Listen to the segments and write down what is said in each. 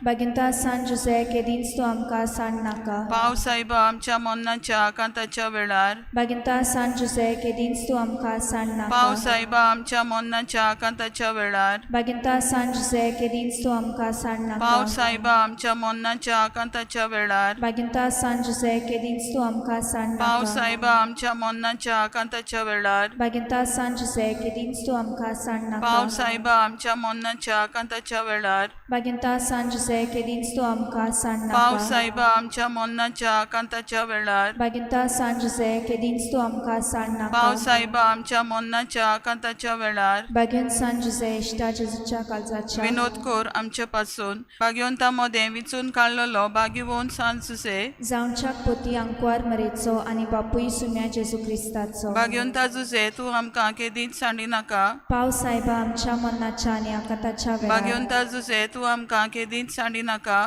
बागिंता सांत जुझे केदींच तूं आमकां सांड नाका. पाव सायबा आमच्या मरणाच्या आकांताच्या वेळार. बागिंता सांत जुझे केदींच तूं आमकां सांड पाव नाका. सायबा आमच्या मरणाच्या आकांताच्या वेळार. बागिंता सांत जुझे केदींच तूं आमकां सांड पाव नाका. सायबा आमच्या मरणाच्या आकांताच्या वेळार. बागिंता सांत जुझे केदींच तूं आमकां सांड पाव नाका. सायबा आमच्या मरणाच्या आकांताच्या वेळार. बागिंता सांत जुझे केदींच तूं आमकां सांड पाव नाका. सायबा आमच्या मरणाच्या आकांताच्या वेळार. बागिंता सांत जुझे केदींच तूं आमकां सांड पाव नाका. सायबा आमच्या मरणाच्या आकांताच्या वेळार. बागिंता सांत जुझे केदींच तूं आमकां सांड पाव नाका. सायबा आमच्या मरणाच्या आकांताच्या वेळार. बागेन सांत जुझे इश्टा जेजूच्या काळजाच्या विनोद कोर आमचे पासून भाग्यवंता मदें विचून काडलेलो भाग्यवंत सांत जुझे. जावच्याक पोती आंकवार मरेचो आनी बापूय सुम्या जेजू क्रिस्ताचो. भाग्यवंता जुझे तूं आमकां केदींच सांडी नाका. पाव सायबा आमच्या मनाच्या आनी आकाताच्या वेळार. भाग्यवंता जुझे तूं आमकां केदींच सांडी नाका.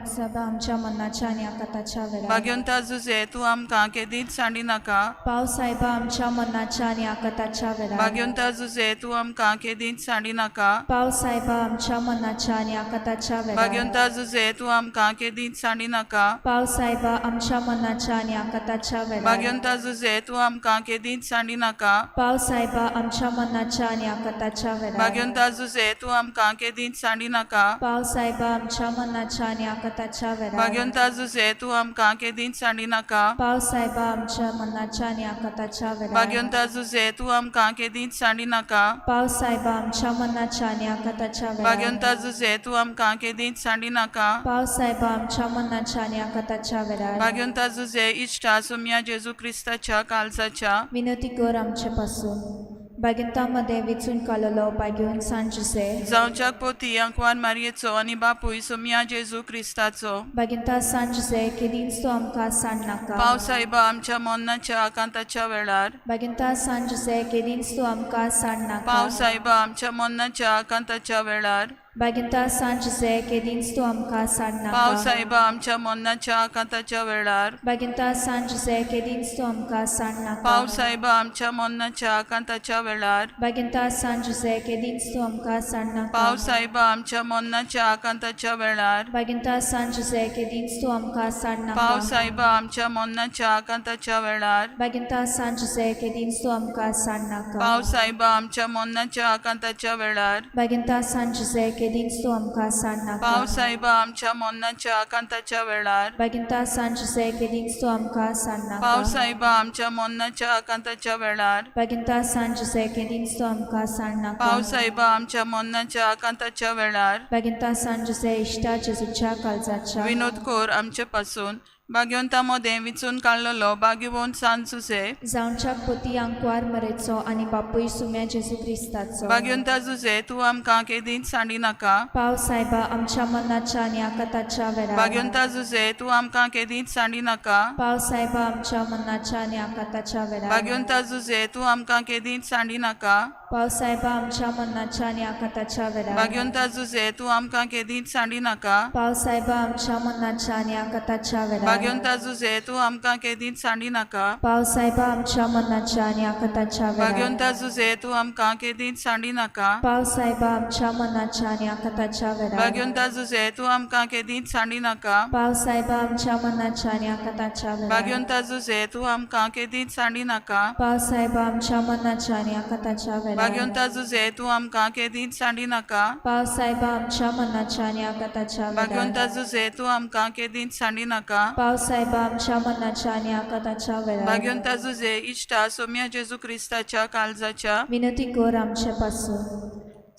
सायबा आमच्या मनाच्या आनी आकाताच्या वेळार. भाग्यवंता जुझे तूं आमकां केदींच सांडी नाका. पाव सायबा आमच्या मनाच्या आनी आकाताच्या वेळार. भाग्यवंता जुझे तूं आमकां केदींच सांडी नाका. पाव सायबा आमच्या मनाच्या आनी आकाताच्या वेळार. भाग्यवंता जुझे तूं आमकां केदींच सांडी नाका. पाव सायबा आमच्या मनाच्या आनी आकाताच्या वेळार. भाग्यवंता जुझे तूं आमकां केदींच सांडी नाका. पाव सायबा आमच्या मनाच्या आनी आकाताच्या वेळार. भाग्यवंता जुझे तूं आमकां केदींच सांडी नाका. पाव सायबा आमच्या मनाच्या आनी आकाताच्या वेळार. भाग्यवंता जुझे तूं आमकां केदींच सांडी नाका. पाव सायबा आमच्या मनाच्या आनी आकाताच्या वेळार. भाग्यवंता जुझे तूं आमकां केदींच सांडी नाका. पाव सायबा आमच्या मनाच्या आनी आकाताच्या वेळार. भाग्यवंता जुझे तूं आमकां केदींच सांडी नाका. पाव सायबा आमच्या मनाच्या आनी आकाताच्या वेळार. भाग्यवंता जुझे इश्टा सुम्या जेजू क्रिस्ताच्या काळजाच्या विनोती कर आमचे पासून. बागिंता मदें विचून काडलेलो बागेवन सांत जुझे. जावच्याक पोती आंकवार मारयेचो आनी बापूय सुम्या जेजू क्रिस्ताचो. बागिंता सांत जुझे केदींच तूं आमकां सांड नाका. पाव सायबा आमच्या मरणाच्या आकांताच्या वेळार. बागिंता सांत जुझे केदींच तूं आमकां सांड नाका. पाव सायबा आमच्या मरणाच्या आकांताच्या वेळार. बागिंता सांत जुझे केदींच तूं आमकां सांड पाव नाका. सायबा आमच्या मरणाच्या आकांताच्या वेळार. बागिंता सांत जुझे केदींच तूं आमकां सांड नाका. पाव सायबा आमच्या मरणाच्या आकांताच्या वेळार. बागिंता सांत जुझे केदींच तूं आमकां सांड नाका. पाव सायबा आमच्या मरणाच्या आकांताच्या वेळार. बागिंता सांत जुझे केदींच तूं आमकां सांड पाव नाका. सायबा आमच्या मरणाच्या आकांताच्या वेळार. बागिंता सांत जुझे केदींच तूं आमकां सांड नाका. पाव सायबा आमच्या मरणाच्या आकांताच्या वेळार. बागिंता सांत जुझे केदींच तूं आमकां सांड नाका. पाव सायबा आमच्या मरणाच्या आकांताच्या वेळार. बागिंता सांत जुझे केदींच तूं आमकां सांड पाव नाका. सायबा आमच्या मरणाच्या आकांताच्या वेळार. बागिंता सांत जुझे केदींच तूं आमकां सांड नाका. पाव सायबा आमच्या मरणाच्या आकांताच्या वेळार. बागिंता सांत जुझे इश्टा जेजूच्या काळजाच्या विनोद कोर आमचे पासून भाग्यवंता मदें विचून काडलेलो भाग्यवंत सांत जुझे. जावच्याक पोती आंकवार मरेचो आनी बापूय सुम्या जेजू क्रिस्ताचो. भाग्यवंता जुझे तूं आमकां केदींच सांडी नाका. पाव सायबा आमच्या मनाच्या आनी आकाताच्या वेळार. भाग्यवंता जुझे तूं आमकां केदींच सांडी नाका. पाव सायबा आमच्या मनाच्या आनी आकाताच्या वेळार. भाग्यवंता जुझे तूं आमकां केदींच सांडी नाका. पाव सायबा आमच्या मनाच्या आनी आकाताच्या वेळार. भाग्यवंता जुझे तूं आमकां केदींच सांडी नाका. पाव सायबा आमच्या मनाच्या आनी आकाताच्या वेळार. भाग्यवंता जुझे तूं आमकां केदींच सांडी नाका. पाव सायबा आमच्या मनाच्या आनी आकाताच्या वेळार. भाग्यवंता जुझे तूं आमकां केदींच सांडी नाका. पाव सायबा आमच्या मनाच्या आनी आकाताच्या वेळार. भाग्यवंता जुझे तूं आमकां केदींच सांडी नाका. पाव सायबा आमच्या मनाच्या आनी आकाताच्या वेळार. भाग्यवंता जुझे तूं आमकां केदींच सांडी नाका. पाव सायबा आमच्या मनाच्या आनी आकाताच्या वेळार. भाग्यवंता जुझे तूं आमकां केदींच सांडी नाका. पाव सायबा आमच्या मनाच्या आनी आकाताच्या वेळार. भाग्यवंता जुझे तूं आमकां केदींच सांडी नाका. पाव सायबा आमच्या मनाच्या आनी आकाताच्या वेळार. भाग्यवंता जुझे इश्टा सोम्या जेजू क्रिस्ताच्या काळजाच्या विनोती कोर आमचे पासून.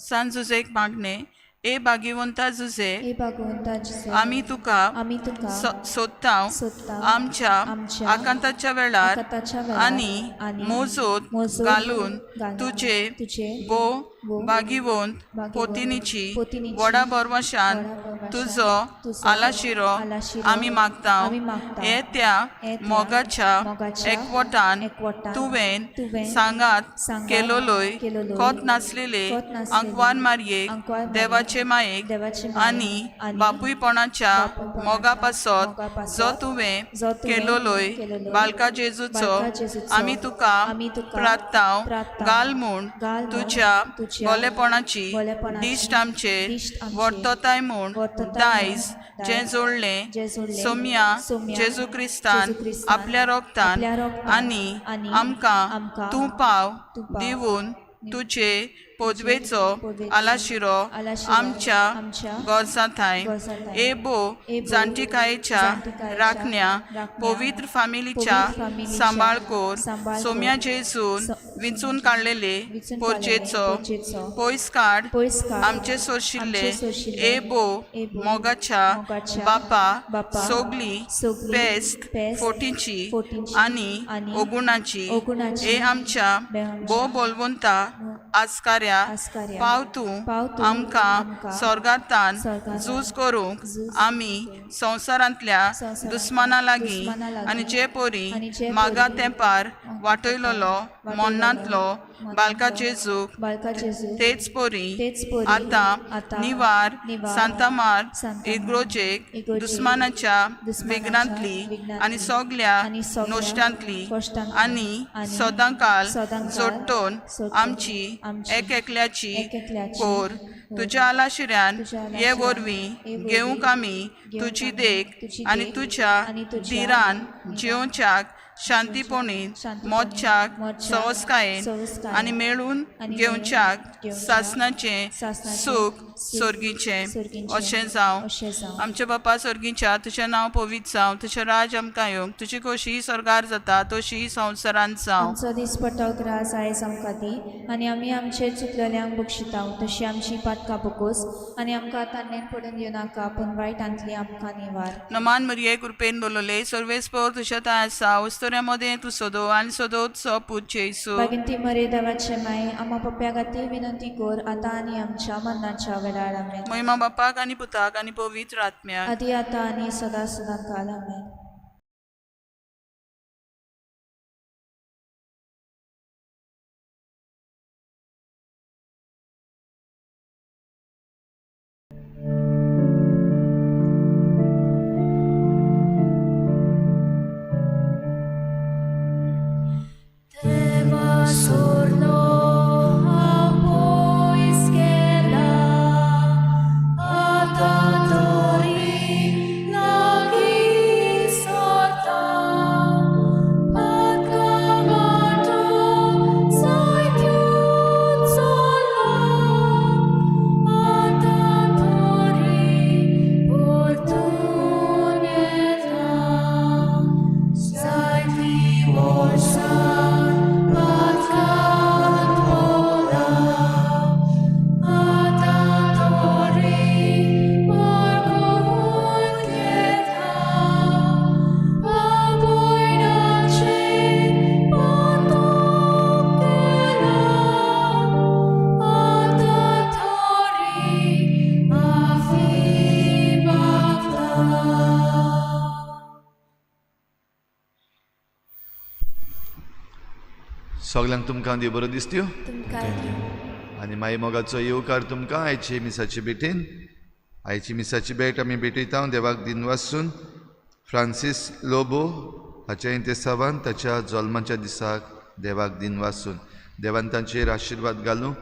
सांत जुझेक मागणें. ए भाग्यवंता जुझे, हे भगवंता जेजू, आमी तुका आमी तुका सोदतांव. सोदता आमच्या आमच्या आकांताच्या वेळार आकांताच्या वेळार आनी आनी मोजोत मोजोत घालून घालून तुजे तुजे भो भो भागिवंत भागिवंत पोतिनीची पोतिनीची व्हडा भरवशान व्हडा भरवशान तुजो तुजो आलाशिरो आलाशिरो आमी मागतांव. आमी मागतांव. हे त्या हे त्या मोगाच्या मोगाच्या एकवटान एकवटान तुवें तुवें सांगात सांगात केलोलोय केलोलोय कोत नासलेले कोत नासलेले आंकवार मारयेक आंकवार मारयेक देवाचे मायेक देवाचे मायेक आनी आनी बापूयपणाच्या बापूयपणाच्या मोगा पासत मोगा पासत जो तुवें जो तुवें केलोलोय केलोलोय बालका जेजूचो बालका जेजूचो आमी तुका आमी तुका प्रार्थांव प्रार्थांव घाल म्हूण घाल म्हूण तुज्या तुज्या तुज्या बोलेपणाची बोलेपणाची दिश्ट आमचेर दिश्ट आमचेर वर्तताय म्हूण वर्तताय दायज म्हूण जें दायज जोडलें जें जोडलें सोमया सोम्या जेजू क्रिस्तान जेजू क्रिस्तान आपल्या रोगतान आपल्या रोगतान आनी आनी आमकां आमकां तूं पाव तूं पाव दिवन तुजे पोदवेचो पदवेचो आलाशिरो आलाशिरो आमच्या आमच्या गोरजांथाय गोरजांथाय एबो एबो जाणटिकायेच्या जाणटिकायेच्या राखण्या राखण्या पवित्र फामिलीच्या पवित्र फामिलीच्या सांबाळ कोर सांबाळ कोर सोम्या जेजून विंचून काडलेले विंचून पोरचेचो काडलेले पोरचेचो पयस काड पयस काड आमचे सोशिल्ले आमचे सोशिल्ले एबो एबो मोगाच्या मोगाच्या बापा बापा सोगली सोगली पेस्त पेस्त फोटींची फोटींची आनी आनी ओगुणाची ओगुणाची ए आमच्या बे आमच्या भोव बोलवंता आस्काऱ्या आस्काऱ्या पाव तूं पाव तूं आमकां आमकां सोर्गातान सोर्गातान झूज करूंक झूज आमी संवसारांतल्या संवसारांतल्या दुस्माना लागीं दुस्माना लागीं आनी जे पोरी आनी जे मागा पोरी तेंपार वाटयलोलो वाटयलोलो मोन्नांतलो मोन्नांतलो बालका जेजूक बालका जेजू तेच पोरी तेच पोरी आतां आतां निवार निवार सांतामार सांतामार इग्रोजेक इगोर्जेक दुस्मानाच्या दुस्मानाच्या विघ्नांतली विघ्नांतली आनी सगल्या आनी सगल्या नोश्टांतली कश्टांतली आनी आनी सदांकाल सदांकाल जोडटोन सोडटोन आमची आमची एकएकल्याची एकएकल्याची कोर कोर तुज्या आलाशिऱ्यान तुज्या हे आलाशिऱ्यान वरवीं हे वरवीं घेवंक आमी घेवंक तुजी आमी देख तुजी आनी देख तुज्या आनी तुज्या धिरान जियोवच्याक शांतीपणी शांतीपणी मोदच्याक मोदच्याक सवस्कायेन सवस्कायेन आनी मेळून आनी घेवच्याक मेळून घेवच्याक सासणाचें सासणाचें सूख सूख सोर्गीचें सोर्गीचें अशें जावं अशें जावं. आमच्या बापा सोर्गीच्या तुजें नांव पवित्र जावं तुजें राज आमकां येवंक तुजी खोशी स्वर्गार जाता तशी संवसारांत जावं आमचो दिसपट्टो ग्रास आयज आमकां दी आनी आमी आमचे चुकलेल्यांक बक्षिताव तशी आमची पातकां बकोस आनी आमकां तान्नेन पडून दिवनाका पूण वायटांतली आमकां निवार. नमान मरिये कृपेन बोलवले सर्वेस्पोर तुज्या थंय आसा उस्तोऱ्या मदें तूं सोदो आनी सोदोत सो पूत जेजू. बागीन ती मरे देवाचे माये आमा पप्प्या खातीर विनंती कर आतां आनी आमच्या मरणाच्या वेळार. आमेन. महिमा बापाक आनी पुताक आनी पवित्र आत्म्याक. आदी आतां आनी सदां सदां काल. आमेन. Deva sorlo apois gela atatori lagi sorta patcavato saitiut solo atatori fortuneta. Saiti vorsa patcat vola, atatori porcuncheta, aboinace patochela, atatori afibacta. सगल्यांक तुमकां देव बरो दिसत्यो तुमकां आनी माई मोगाचो येवकार तुमकां आयचे मिसाचे भेटेन. आयची मिसाची भेट आमी भेटयता देवाक दिनवासून फ्रांसीस लोबो हाच्या इंतेसावान ताच्या जल्माच्या दिसाक देवाक दिनवासून देवान तांचेर आशिर्वाद घालूंक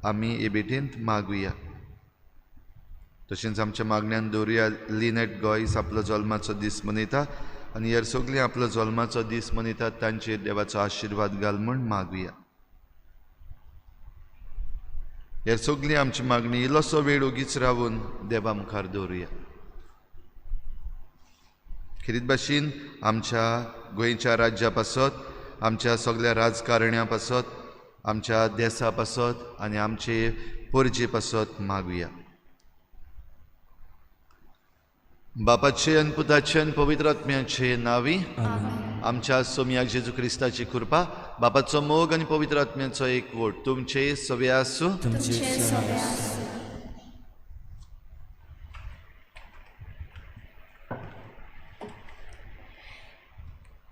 आमी हे भेटेंत मागुया. तशेंच आमच्या मागण्यान दवरुया लिनेट गोयस आपलो जल्माचो दीस मनयता आनी हेर सगळीं आपलो जल्माचो दीस मनयतात तांचेर देवाचो आशिर्वाद घाल म्हूण मागुया. हेर सगळीं आमची मागणी इल्लोसो वेळ ओगीच रावून देवा मुखार दवरुया. खेरीत भाशेन आमच्या गोंयच्या राज्या पासत, आमच्या सगळ्या राजकारण्या पासत, आमच्या देसा पासत आनी आमचे परजे पासत मागुया. बापाचे आनी पुताचे आनी पवित्र आत्म्याचे नांवी आमच्या सोमया जेजू क्रिस्ताची कृपा, बापाचो मोग आनी पवित्र आत्म्याचो एकवट तुमचे सगळे आसूं. तुमचे सगळे आसूं.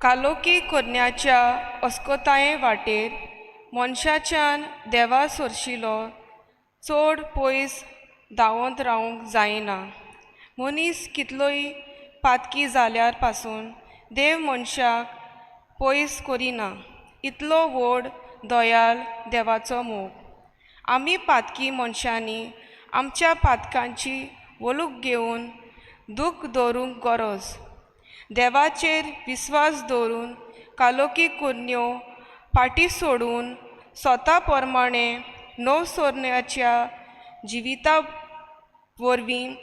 कालोकी कोरण्याच्या अस्कोताये वाटेर मनशाच्यान देवा सोरशिलो चड पयस धांवत रावंक जायना. मनीस कितलोय पातकी जाल्यार पासून देव मनशाक पयस करिना. इतलो व्हड दयाल देवाचो मोग. आमी पातकी मनशांनी आमच्या पातकांची वलूक घेवन दूख दवरूंक गरज देवाचेर विस्वास दवरून कालोकी कुरन्यो फाटी सोडून स्वता प्रमाणे नवसोरण्याच्या जिविता वरवीं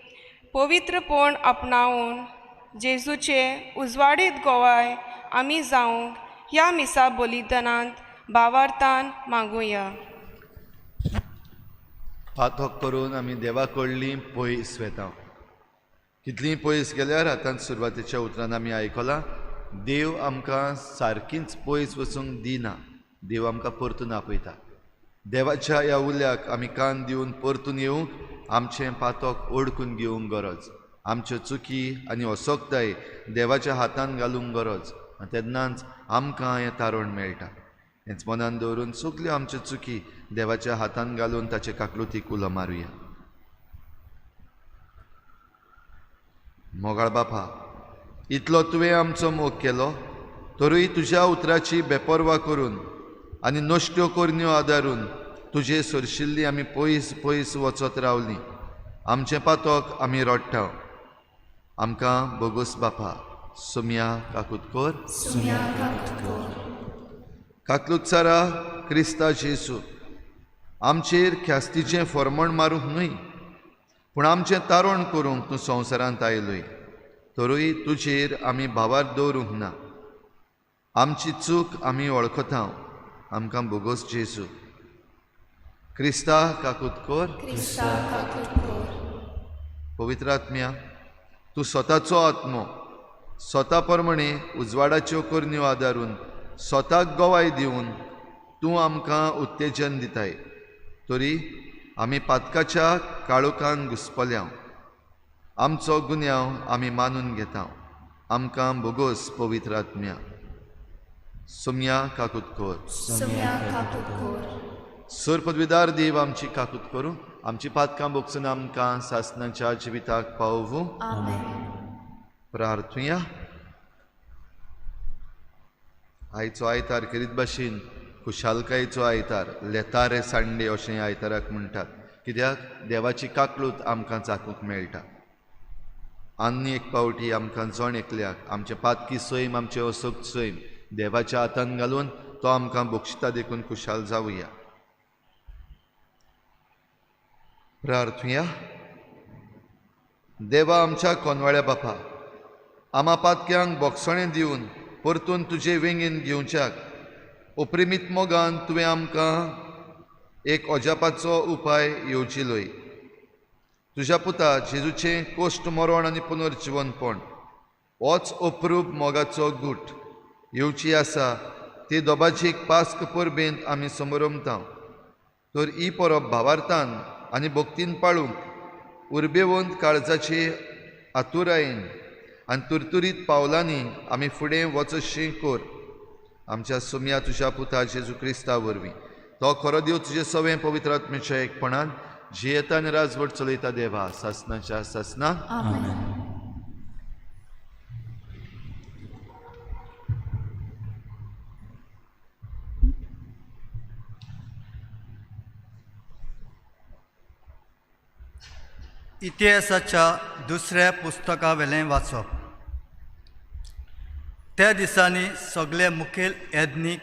पवित्रपण आपणावन जेजूचे उजवाडीत गोवाय आमी जावंक ह्या मिसा बलिदानांत भावार्थान मागुया. पातक करून आमी देवा कडलीं पयस वेता. कितलीं पयस गेल्यार आतां सुरवातेच्या उतरान आमी आयकलां, देव आमकां सारकीच पयस वचूंक दिना, देव आमकां परतून आपयता. देवाच्या ह्या उल्याक आमी कान दिवन परतून येवंक आमचें पातक ओडकून घेवंक गरज, आमच्यो चुकी आनी असोकताय देवाच्या हातान घालूंक गरज, आनी तेन्नाच आमकां हें तारण मेळटा. हेंच मनान दवरून सगल्यो आमच्यो चुकी देवाच्या हातान घालून ताचे काकलुतीक उलो मारुया. मोगाळ बापा, इतलो तुवें आमचो मोग केलो तरूय तुज्या उतराची बेपर्वा करून आनी नश्ट्यो करण्यो आदारून तुजे सरशिल्ली आमी पयस पयस वचत रावलीं. आमचें पातक आमी रडटा, आमकां बोगोस बापा. सुम्या काकूत कर, काकलूत सारा क्रिस्ता जेजू आमचेर ख्यास्तीचें फॉर्मण मारूंक न्हय, पूण आमचें तारण करूंक तूं संवसारांत आयलोय, तरूय तुजेर आमी भावार दवरूंक ना. आमची चूक आमी वळखता, आमकां बोगोस जेजू. क्रिस्ता काकूत कर, पवित्र आत्म्या, तूं स्वताचो आत्मो स्वता प्रमाणे उजवाडाच्यो करण्यो आदारून स्वताक गवाय दिवन तूं आमकां उत्तेजन दिताय, तरी आमी पातकाच्या काळोखान घुसपल्या. आमचो गुन्यांव आमी मानून घेता, आमकां बोगोस पवित्र आत्म्या. सुम्या काकूत कर, सर पदवीदार देव आमची काकूत करूं, आमची पातकां बोगसून आमकां सासनाच्या जिविताक पावोवूं. प्रार्थुया. आयचो आयतार खेरीत भाशेन खुशालकायेचो आयतार, लेतारे सांडे अशें आयताराक म्हणटात, कित्याक देवाची काकलूत आमकां चाकूंक मेळटा. आनी एक पावटी आमकां जण एकल्याक आमचें पातकी सैम, आमचें असोक्त सैम देवाच्या हातान घालून तो आमकां बक्षिता देखून खुशाल जावया. प्रार्थुया. देवा आमच्या कोनवाळ्या बापा, आमा पातक्यांक बोगसणें दिवन परतून तुजे वेंगेन घेवच्याक ओप्रिमीत मोगान तुवें आमकां एक अजापाचो उपाय येवजिलोय. तुज्या पुता जेजूचें कोश्ट मरण आनी पुनर्जिवनपण होच अप्रूप मोगाचो गूट येवची आसा ती दोबाजीक पास्क परबेंत आमी समरमता. तर ही परब भावार्थान आनी भक्तीन पाळूंक उर्बेवंत काळजाचे आतुरायेन आनी तुरतुरीत पावलांनी आमी फुडें वचशी कर. आमच्या सुम्या तुज्या पुता जेजू क्रिस्ता वरवीं, तो खरो देव तुजे सवें पवित्र आत्म्याच्या एकपणान जियेता आनी राजवट चलयता देवा सासनाच्या सासना. इतिहासाच्या दुसऱ्या पुस्तकावेलें वाचप. त्या दिसांनी सगळे मुखेल यज्ञीक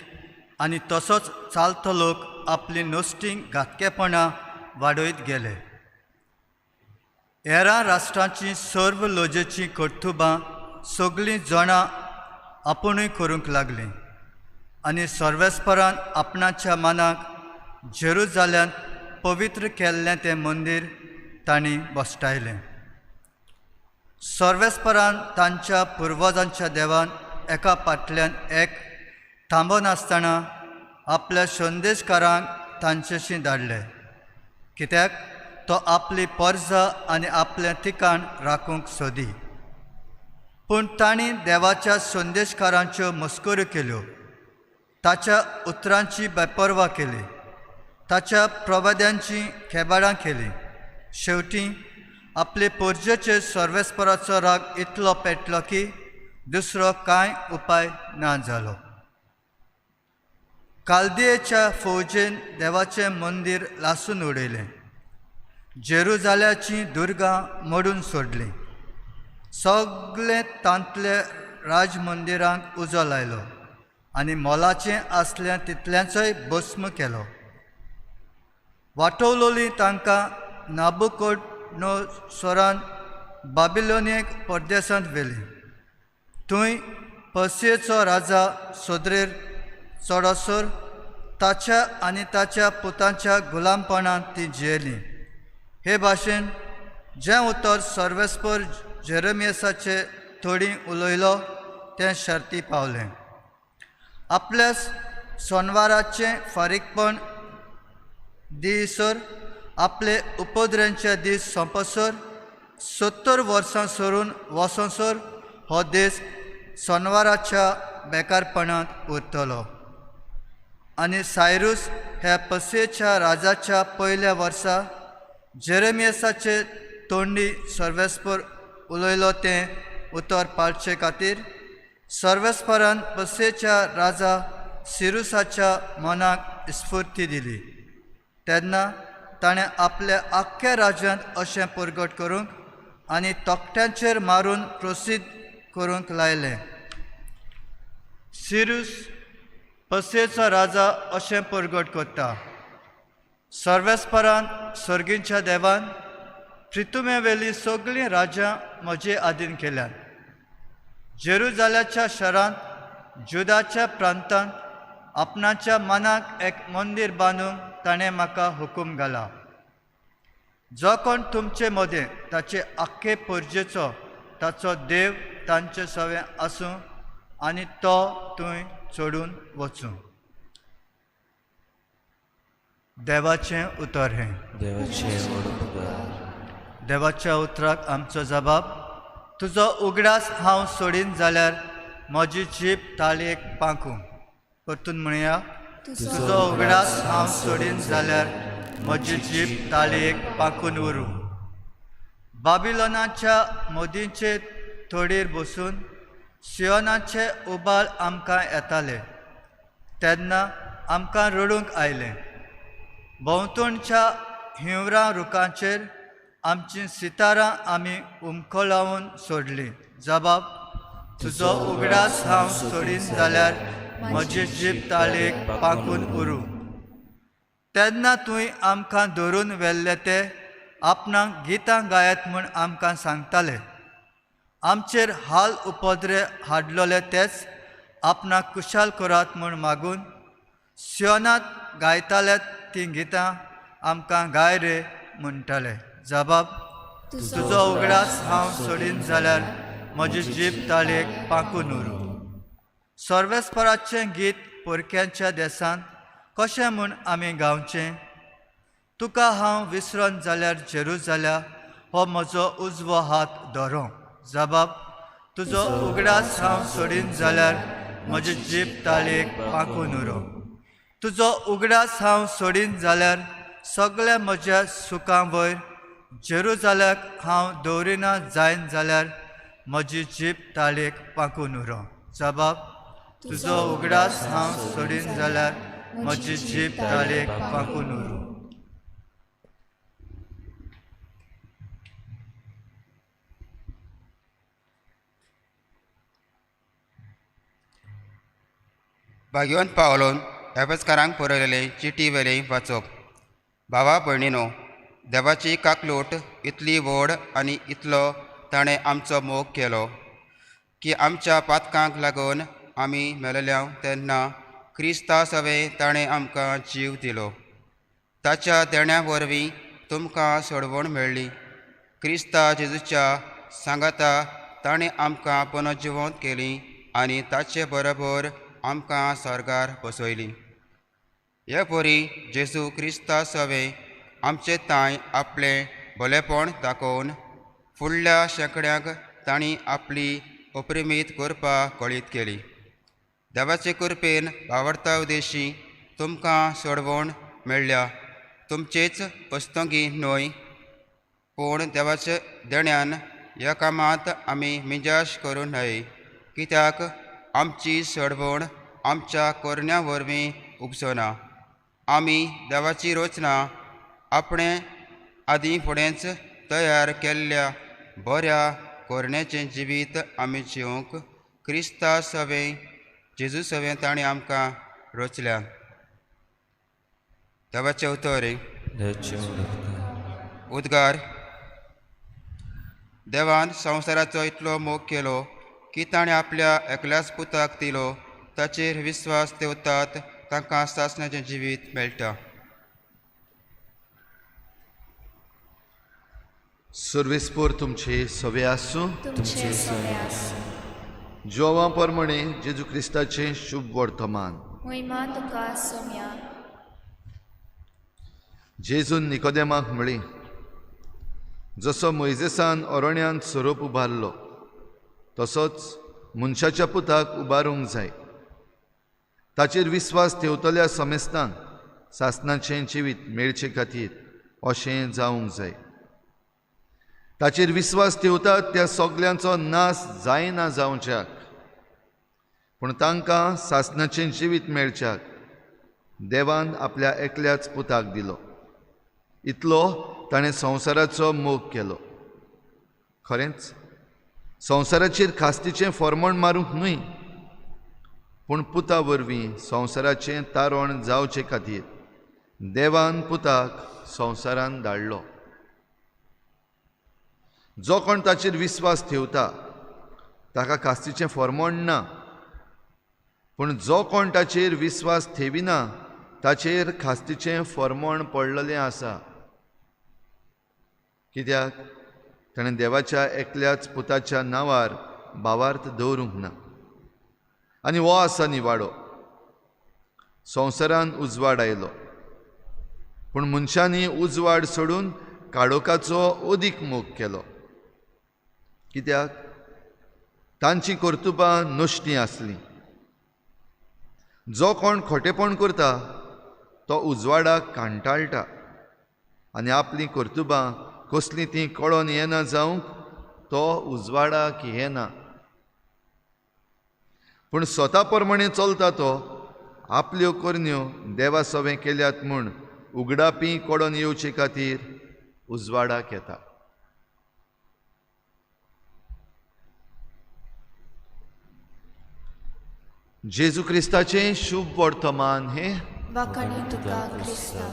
आनी तसोच चालतो लोक आपली नश्टीं घातकेपणां वाडयत गेले. हेरां राष्ट्रांची सर्व लजेचीं कर्तुबां सगळीं जाणां आपुणूय करूंक लागलीं आनी सर्वेस्परान आपणाच्या मनाक जेरुजाल्यांत पवित्र केल्लें तें मंदीर तांणी बसटायलें. सर्वेस्परान तांच्या पुर्वजांच्या देवान एका फाटल्यान एक थांबनासतना आपल्या संदेशकारांक तांचेशी धाडले, कित्याक तो आपली पर्जा आनी आपलें ठिकाण राखूंक सोदी. पूण तांणी देवाच्या संदेशकारांच्यो मस्कऱ्यो केल्यो, ताच्या उतरांची बेपर्वा केली, ताच्या प्रवाद्यांची खेबाडां केली. शेवटी आपले पोरजेचेर सर्वेस्पराचो राग इतलो पेटलो की दुसरो कांय उपाय ना जालो. कालदियेच्या फौजेन देवाचें मंदीर लासून उडयलें, जेरुजाल्याचीं दुर्गां मोडून सोडलीं, सगळे तांतले राजमंदिरांक उजो लायलो आनी मोलाचें आसलें तितल्यांचोय भस्म केलो. वाटवलोली तांकां नाबुकोडनोसोरान बाबिलोनियेक परदेसांत व्हेली. थंय पर्सियेचो राजा सोदरेर चडसर ताच्या आनी ताच्या पुतांच्या गुलामपणांत ती जियेली. हे भाशेन जें उतर सर्वेस्पर जेरेमियसाचे थोडी उलयलो तें शर्ती पावलें. आपल्या सोनवाराचें फारीकपण दिसर आपले उपद्रेंचे दीस सोंपसर 70 वर्सां सरून वसोसर हो देश सोनवाराच्या बेकारपणांत उरतलो. आनी सायरूस ह्या पर्सियेच्या राजाच्या पयल्या वर्सा जेरेमियसाचे तोंडी सर्वेस्पर उलयलो तें उतर पाळचे खातीर सर्वेस्परान पर्सियेच्या राजा सिरुसाच्या मनाक स्फूर्ती दिली. तेन्ना ताणें आपल्या आख्ख्या राज्यांत अशें परगट करूंक आनी तकट्यांचेर मारून प्रसिद्ध करूंक लायलें. सिरूस पर्सियेचो राजा अशें परगट करता, सर्वेस्परान सर्गींच्या देवान प्रितुमेवेली सगळीं राज्यां म्हजे आदीन केल्यात. जेरुजाल्याच्या शारांत जुदाच्या प्रांतांत आपणाच्या मनाक एक मंदीर बांदूंक ताणें म्हाका हुकूम घाला. जो कोण तुमचे मदें ताचे आख्खे परजेचो ताचो देव तांचे सवें आसूं आनी तो थंय चडून वचूं. देवाचें उतर हें. देवाच्या उतराक आमचो जबाब. तुजो उगडास हांव सोडीन जाल्यार म्हजी जीब ताळयेक पांकूं. परतून म्हणया, तुजो उगडास हांव सोडीन जाल्यार म्हजी जीब ताळयेक पांकून उरूं. बाबिलोनाच्या मोदींचे थोडीर बसून सियोनाचे उबाळ आमकां येताले तेन्ना आमकां रडूंक आयलें. भोंवतणच्या हिंवरां रुखांचेर आमची सितारां आमी उमखोलावन सोडलीं. जबाब, तुजो उगडास हांव सोडीन जाल्यार म्हजी जीब ताळयेक पांकून उरूं. तेन्ना तुवें आमकां धरून व्हेल्ले ते आपणाक गितां गायत म्हूण आमकां सांगताले. आमचेर हाल उपद्रे हाडलोले तेच आपणाक कुशाल करात म्हूण मागून सियोनांत गायताले तीं गितां आमकां गाय रे म्हणटाले. जबाब, तुजो उगडास हांव सोडीन जाल्यार म्हजी जीब ताळयेक पांकून उरूं. सर्वेस्पराचें गीत परक्यांच्या देसांत कशें म्हूण आमी गावचें? तुका हांव विसरोन जाल्यार जेरुजाल्या हो म्हजो उजवो हात धरो. जबाब, तुजो उगडास हांव सोडीन जाल्यार म्हजी जीब ताळयेक पांकून उरूं. तुजो उगडास हांव सोडीन जाल्यार सगळ्या म्हज्या सुखां वयर जेरुजाल्याक हांव दवरिना जायन जाल्यार म्हजी जीब ताळयेक पांकून उरूं. जबाब, तुजो उगडास हांव सोडीन जाल्यार म्हजी जीब ताळयेक पांकून उरूं. भाग्यवंत पावलोन एफेसकारांक बरयलेले चिटी वेले वाचप. भावा भयणीनो, देवाची काकलूट इतली व्हड आनी इतलो ताणें आमचो मोग केलो की आमच्या पातकांक लागून आमी मेलेल्या तेन्ना क्रिस्ता सवें ताणें आमकां जीव दिलो. ताच्या देण्या वरवीं तुमकां सोडवण मेळ्ळी. क्रिस्ता जेजूच्या सांगाता ताणें आमकां पुनर्जिवंत केली आनी ताचे बरोबर आमकां स्वर्गार बसयली. हे परी जेजू क्रिस्ता सवें आमचे तांय आपलें भलेपण दाखोवन फुडल्या शेंकड्यांक तांणी आपली अपरिमीत कृपा कळीत केली. देवाचे कृपेन भावार्था उदेशी तुमकां सोडवण मेळ्ळ्या. तुमचेच पस्तंगी न्हय पूण देवाच्या देण्यान ह्या कामांत आमी मिजास करूं नये, कित्याक आमची सोडवण आमच्या कोरण्या वरवीं उपसना। आमी देवाची रचना आपणे आदीं फुडेंच तयार केल्ल्या बऱ्या कोरण्याचें जिवीत आमी जिवंक क्रिस्ता सवें जेजू सवें ताणें आमकां रचल्या। देवाचें उतर। उद्गार। देवान संवसाराचो इतलो मोग केलो की ताणें आपल्या एकल्याच पुताक दिलो, ताचेर विस्वास दवरतात तांकां सासणाचें जिवीत मेळटा। सर्वेस्पोर तुमचे सवे आसूं। तुमचे सवे आसूं। जोवा परमणे जेजू क्रिस्ताचें शुभ वर्तमान। महिमा तुका सोम्या। जेजून निकोदेमाक म्हळी, जसो मोयजेसान अरण्यांत सोरोप उबारलो तसोच मनशाच्या पुताक उबारूंक जाय। ताचेर विस्वास ठेवतल्या समेस्तांक सासणाचें जिवीत मेळचे खातीर अशें जावंक जाय। ताचेर विस्वास ठेवतात त्या सगल्यांचो नाश जायना जावच्याक, पूण तांकां सासणाचें जिवीत मेळच्याक देवान आपल्या एकल्याच पुताक दिलो। इतलो ताणें संवसाराचो मोग केलो। खरेंच संवसाराचेर खास्तीचें फॉर्मण मारूंक न्हय, पूण पुता वरवीं संवसाराचें तारण जावचे खातीर देवान पुताक संवसारान धाडलो। जो कोण ताचेर विस्वास ठेवता ताका खास्तीचें फॉर्मण ना, पूण जो कोण ताचेर विस्वास ठेविना ताचेर खास्तीचें फॉर्मण पडलेलें आसा। कित्याक ताणें देवाच्या एकल्याच पुताच्या नांवार भावार्थ दवरूंक ना। आनी हो आसा निवाडो। संवसारान उजवाड आयलो, पूण मनशांनी उजवाड सोडून काळोखाचो अदीक मोग केलो। कित्याक तांची कर्तुबां नश्टीं आसलीं। जो कोण खोटेपण करता तो उजवाडाक कांटाळटा आनी आपलीं कर्तुबां कसलीं तीं कळोन येना जावंक तो उजवाडाक येना। पूण स्वता प्रमाणे चलता तो आपल्यो करण्यो देवा सवें केल्यात म्हूण उगडापी कळोन येवचे खातीर उजवाडाक येता। जेजू क्रिस्ताचें शुभ वर्तमान हें। वाखाणी तुका क्रिस्ता।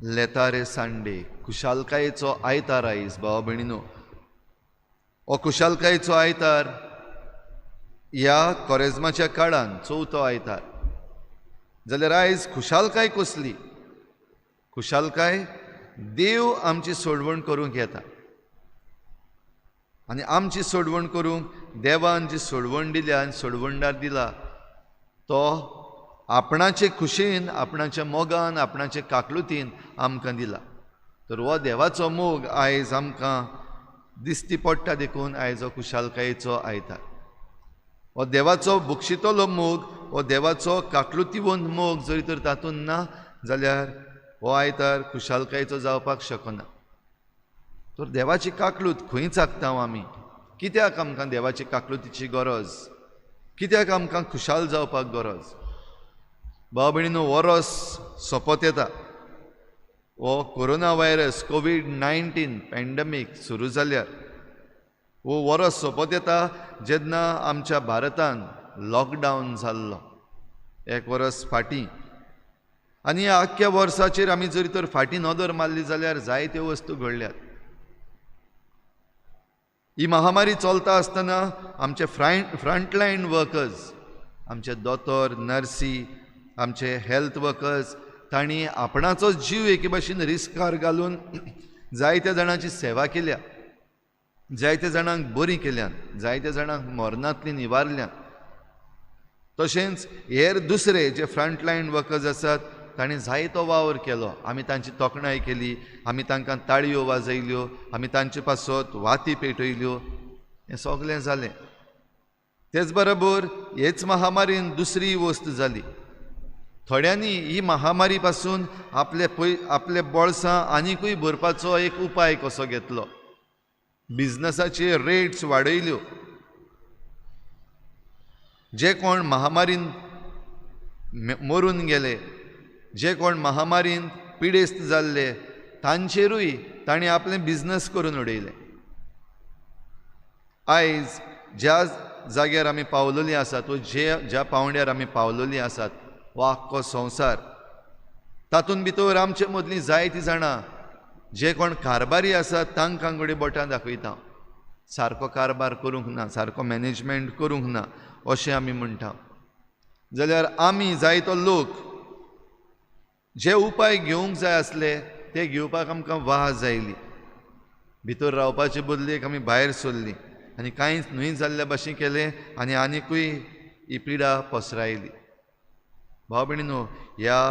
लेतारे सांडे खुशालकायेचो आयतार आयज भावा भयणीनो। हो खुशालकायेचो आयतार ह्या कोरेज्माच्या काळान चवथो आयतार जाल्यार आयज खुशालकाय कसली? खुशालकाय देव आमची सोडवण करूंक येता आनी आमची सोडवण करूंक देवान जी सोडवण दिल्या आनी सोडवणदार दिला तो आपणाचे खुशेन, आपणाच्या मोगान, आपणाचे काकलुतीन आमकां दिला। तर हो देवाचो मोग आयज आमकां दिश्टी पडटा, देखून आयज हो खुशालकायेचो आयतार। हो देवाचो बक्षितलो मोग, हो देवाचो काकलुतीवंत मोग जरी तर तातूंत ना जाल्यार हो आयतार खुशालकायेचो जावपाक शकना। तर देवाची काकलूत खंय चाकता आमी? कित्याक आमकां देवाची काकलुतीची गरज? कित्याक आमकां खुशाल जावपाक गरज? भाव भयणीनो, वरस सोंपत येता। हो कोरोना व्हायरस COVID-19 pandemic सुरू जाल्यार हो वरस सोंपत येता जेन्ना आमच्या भारतान लॉकडावन जाल्लो एक वरस फाटीं। आनी ह्या आख्ख्या वर्साचेर आमी जरी तर फाटीं नदर मारली जाल्यार जायत्यो वस्तू घडल्यात। ही महामारी चलता आसतना आमचे फ्रंटलायन वर्कर्स, आमचे दोतोर, नर्सी, आमचे हेल्थ वर्कर्स तांणी आपणाचो जीव एके भाशेन रिस्कार घालून जायत्या जाणांची सेवा केल्या, जायत्या जाणांक बरीं केल्यान, जायत्या जाणांक मरणांतलीं निवारल्यान। तशेंच हेर दुसरे जे फ्रंटलायन वर्कर्स आसात तांणी जायतो वावर केलो। आमी तांची तोखणाय केली, आमी तांकां ताळयो वाजयल्यो, आमी तांचे पासत वाती पेटयल्यो, हें सगळें जालें। तेच बरोबर हेच महामारीन दुसरी वस्त जाली। थोड्यांनी ही महामारी पासून आपले आपले बोळसां आनिकूय भरपाचो एक उपाय कसो घेतलो। बिजनसाचे रेट्स वाडयल्यो. जे कोण महामारीन मरून गेले, जे कोण महामारीन पिडेस्त जाल्ले तांचेरूय तांणी आपलें बिजनस करून उडयलें. आयज ज्या जाग्यार आमी पावलेली आसात व ज्या पावंड्यार आमी पावलेली आसात हो आख्खो संवसार, तातूंत भितर आमचे मदलीं जायतीं जाणां जे कोण कारबारी आसात तांकां घडये बोटां दाखयता, सारको कारबार करूंक ना, सारको मॅनेजमेंट करूंक ना अशें आमी म्हणटा. जाल्यार आमी जायतो लोक जे उपाय घेवंक जाय आसले ते घेवपाक आमकां वाज आयली. भितर रावपाचे बदलेक आमी भायर सरलीं आनी कांयच न्हय जाल्ल्या भाशेन केलें आनी आनिकूय ही पिडा पसरायली. भाव भयणीनो, ह्या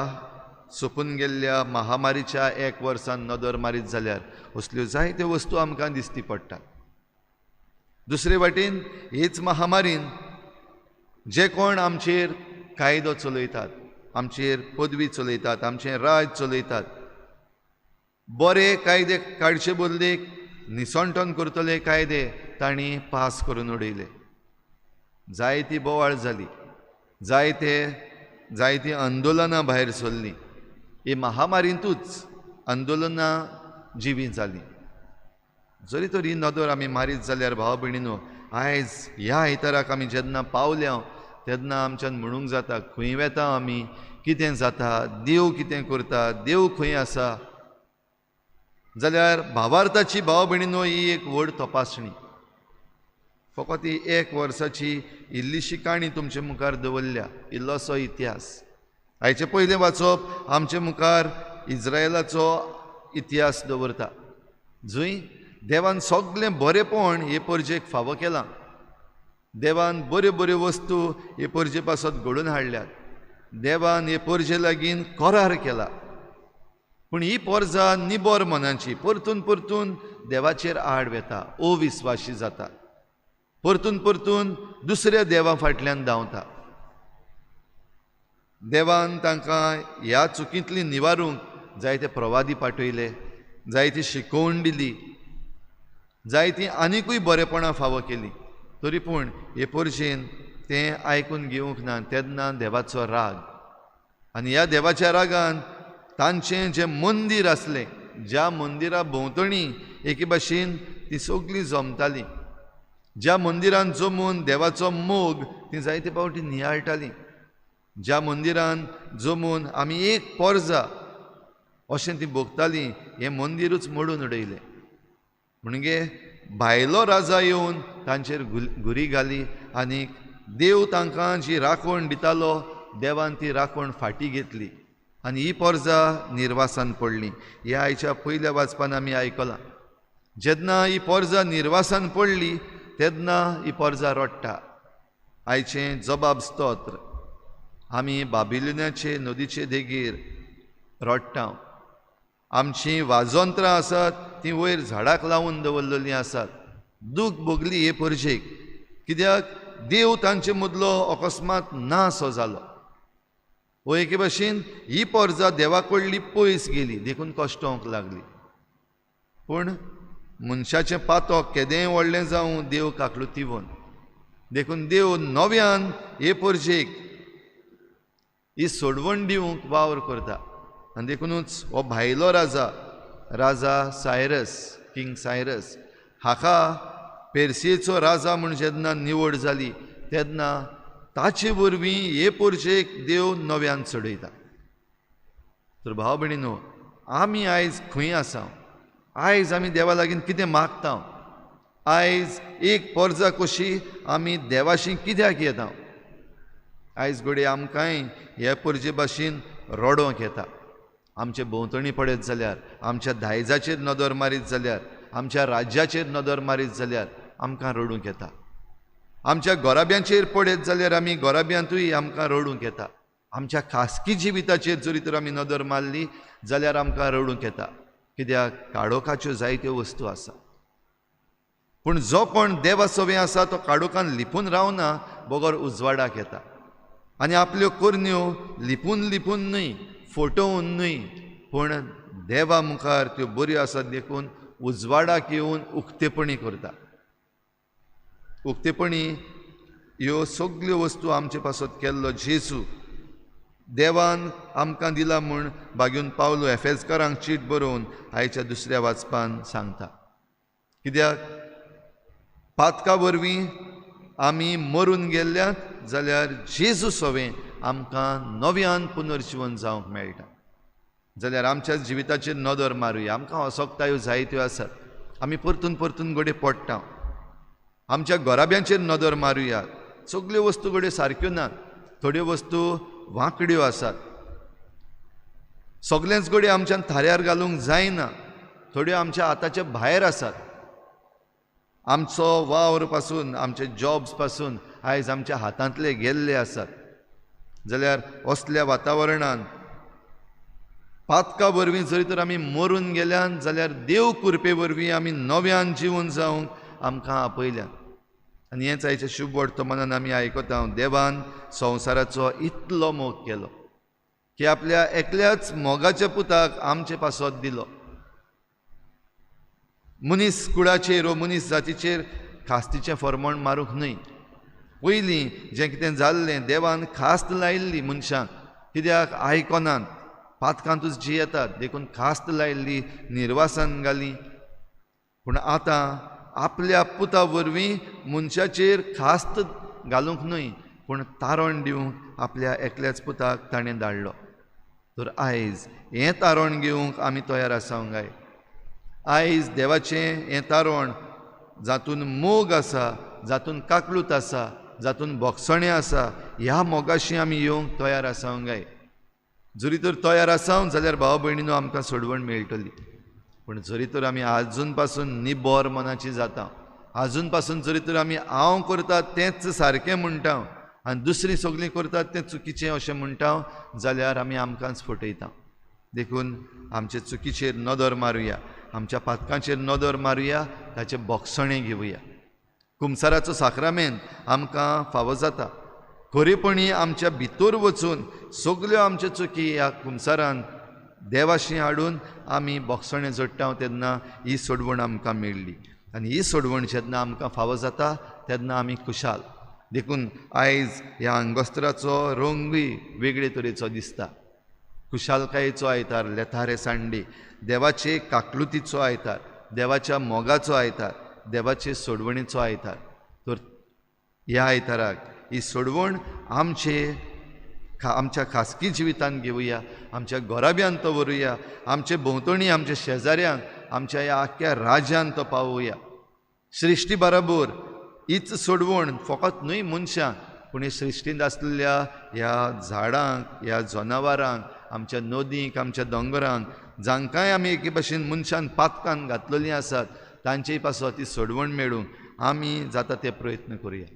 सोंपून गेल्ल्या महामारीच्या एक वर्सान नदर मारीत जाल्यार असल्यो जायत्यो वस्तू आमकां दिसती पडटात. दुसरे वाटेन हेच महामारीन जे कोण आमचेर कायदो चलयतात, आमचेर पदवी चलयतात, आमचें राज चलयतात, बरे कायदे काडचे बदलेक निसणटन करतले कायदे तांणी पास करून उडयले. जायती बोवाळ जाली, जायतीं आंदोलनां भायर सरलीं. ही महामारींतूच आंदोलनां जिवीं जालीं. जरी तर ही नदर आमी मारीत जाल्यार भाव भयणीनो, आयज ह्या आयताराक आमी जेन्ना पावल्या तेन्ना आमच्यान म्हणूंक जाता, खंय वेता आमी, कितें जाता, देव कितें करता, देव खंय आसा. जाल्यार भावार्थाची भाव भयणीनो ही एक व्हड तपासणी. फकत ही एक वर्साची इल्लीशी काणी तुमचे मुखार दवरल्या, इल्लोसो इतिहास. आयचें पयलें वाचप आमचे मुखार इज्रायलाचो इतिहास दवरता, जंय देवान सगळें बरेंपण हे परजेक फावो केलां. देवान बऱ्यो बऱ्यो वस्तू हे परजे पासत घडोवन हाडल्यात. देवान हे परजे लागीं करार केला. पूण ही पोरजा निबोर मनाची परतून परतून देवाचेर आड वेता, अविस्वाशी जाता, परतून परतून दुसऱ्या देवा फाटल्यान धांवता. देवान तांकां ह्या चुकींतली निवारूंक जायते प्रवादी पाठयले, जायती शिकोवण दिली, जायतीं आनिकूय बरेपणां फावो केलीं. तरी पूण हे परजेन तें आयकून घेवंक ना. तेन्ना देवाचो राग, आनी ह्या देवाच्या रागान तांचें जें मंदीर आसलें, ज्या मंदिरा भोंवतणी एके भाशेन ती सगळीं जमतालीं, ज्या मंदिरान जमून देवाचो मोग ती जायते फावटी नियाळटालीं, ज्या मंदिरान जमून आमी एक पोरजा अशें ती भोगतालीं, हें मंदिरूच मोडून उडयलें. म्हणजे भायलो राजा येवन तांचेर घुरी घाली आनी देव तांकां जी राखण दितालो देवान ती राखण फाटी घेतली आनी ही पोरजा निर्वासान पडली. ह्या आयच्या पयल्या वाचपान आमी आयकलां. जेन्ना ही पोरजा निर्वासान पडली तेन्ना ही पोरजा रडटा. आयचें जबाब स्तोत्र आमी बाबिलोनाचे नदीचे देगेर रडटा. आमचीं वाजंत्रां आसात तीं वयर झाडाक लावन दवरलेलीं आसात. दूख भोगली हे परजेक, कित्याक देव तांचे मदलो अकस्मात ना सो जालो. वो एके भाशेन ही पोरजा देवा कडली पयस गेली देखून कश्टोवंक लागली. पूण मनशाचें पातक केदेंय व्हडलें जावं देव काकळुतीवन, देखून देव नव्यान हे परजेक ही सोडवण दिवंक वावर करता. आनी देखुनूच हो भायलो राजा, राजा सायरस, किंग सायरस हाका पेर्सियेचो राजा म्हूण जेन्ना निवड जाली तेन्ना ताचे वरवीं हे परजेक देव नव्यान चडयता. तर भाव भयणीनो, आमी आयज खंय आसा? आयज आमी देवा लागीं कितें मागता? आयज एक पोरजा कशी आमी देवाशी कित्याक येता? आयज घडये आमकांय हे परजे भाशेन रडोंक येता. आमचे भोंवतणी पडत जाल्यार, आमच्या दायजाचेर नदर मारीत जाल्यार, आमच्या राज्याचेर नदर मारीत जाल्यार आमकां रडूंक येता. आमच्या गोराब्यांचेर पडत जाल्यार आमी गोराब्यांतूय आमकां रडूंक येता. आमच्या खासगी जिविताचेर जरी तर आमी नदर मारली जाल्यार आमकां रडूंक येता, कित्याक काळोखाच्यो जायत्यो वस्तू आसा. पूण जो कोण देवा सवे आसा तो काळोखान लिपून रावना, बगर उजवाडाक येता आनी आपल्यो करण्यो लिपून लिपून न्हय, फटोवन न्हय, पूण देवा मुखार त्यो बऱ्यो आसात देखून उजवाडाक येवन उक्तेपणी करता. उक्तेपणी ह्यो सगल्यो वस्तू आमचे पासत केल्लो जेजू देवान आमकां दिला म्हूण भाग्यून पावलो एफेजकारांक चीट बरोवन आयच्या दुसऱ्या वाचपान सांगता. कित्याक पातका वरवीं आमी मरून गेल्ल्यात जाल्यार जेजू सवें आमकां नव्यान पुनर्जिवन जावंक मेळटा. जाल्यार आमच्या जिविताचेर नदर मारुया. आमकां असक्तायो जायत्यो आसात, आमी परतून परतून घडये पडटा. आमच्या घराब्यांचेर नदर मारुया. सगल्यो वस्तू घडये सारक्यो नात, थोड्यो वस्तू वांकड्यो आसात. सगळेंच घडये आमच्यान थाऱ्यार घालूंक जायना, थोड्यो आमच्या हाताच्या भायर आसात. आमचो वावर पासून, आमचे जॉब्स पासून आयज आमच्या हातांतले गेल्ले आसात. जाल्यार असल्या वातावरणान पातका वरवीं जरी तर आमी मरून गेल्यान जाल्यार देव कृपे वरवीं आमी नव्यान जिवन जावंक आमकां आपयल्यान. आनी हेंच आयच्या शुभ वर्तमानान आमी आयकता. देवान संवसाराचो इतलो मोग केलो की आपल्या एकल्याच मोगाच्या पुताक आमचे पासत दिलो. मनीस कुळाचेर वो मनीस जातीचेर खास्तीचें फरमण मारूंक न्हय. पयलीं जें कितें जाल्लें देवान खास्त लायिल्ली मनशांक, कित्याक आयकनात, पातकांतूच जियेतात, देखून खास्त लायिल्ली, निर्वासन घाली. पूण आतां आपल्या पुता वरवीं मनशाचेर खास्त घालूंक न्हय, पूण तारण दिवंक आपल्या एकल्याच पुताक ताणें धाडलो. तर आयज हें तारण घेवंक आमी तयार आसा काय? आयज देवाचें हें तारण जातून मोग आसा, जातून काकलूत आसा, जातून भोगसणें आसा, ह्या मोगाशी आमी येवंक तयार आसा काय? जरी तर तयार आसा जाल्यार भाव भयणीनो आमकां सोडवण मेळटली. पूण जरी तर आमी आजून पासून निबर मनाची जाता, आजून पासून जरी तर आमी हांव करता तेंच सारकें म्हणटा आनी दुसरीं सगळीं करतात तें चुकीचें अशें म्हणटा जाल्यार आमी आमकांच फटयता. देखून आमचे चुकीचेर नदर मारुया, आमच्या पातकांचेर नदर मारुया, ताचें भोगसणें घेवया. कुमसाराचो साक्रामेंत आमकां फावो जाता. खरेपणी आमच्या भितर वचून सगल्यो आमच्यो चुकी ह्या कुमसारान देवाशी हाडून आमी भोगसणें जोडटा तेन्ना ही सोडवण आमकां मेळ्ळी. आनी ही सोडवण जेन्ना आमकां फावो जाता तेन्ना आमी खुशाल. देखून आयज ह्या अंगोस्त्राचो रंगूय वेगळे तरेचो दिसता. खुशालकायेचो आयतार, लेथारे सांडे, देवाचे काकलुतीचो आयतार, देवाच्या मोगाचो आयतार, देवाचे सोडवणीचो आयतार. तर ह्या आयताराक ही सोडवण आमचे आमच्या खासगी जिवितांत घेवया, आमच्या घराब्यांत तो व्हरुया, आमचे भोंवतणी, आमच्या शेजाऱ्यांक, आमच्या ह्या आख्ख्या राज्यांत तो पावोवया. सृश्टी बराबर हीच सोडवण फकत न्हय मनशांक, पूण हे सृश्टींत आसलेल्या ह्या झाडांक, ह्या जनावरांक, आमच्या नदींक, आमच्या दोंगरांक, जांकांय आमी एके भाशेन मनशान पातकान घातलेलीं आसात तांचेय पासत ती सोडवण मेळूंक आमी जाता ते प्रयत्न करुया.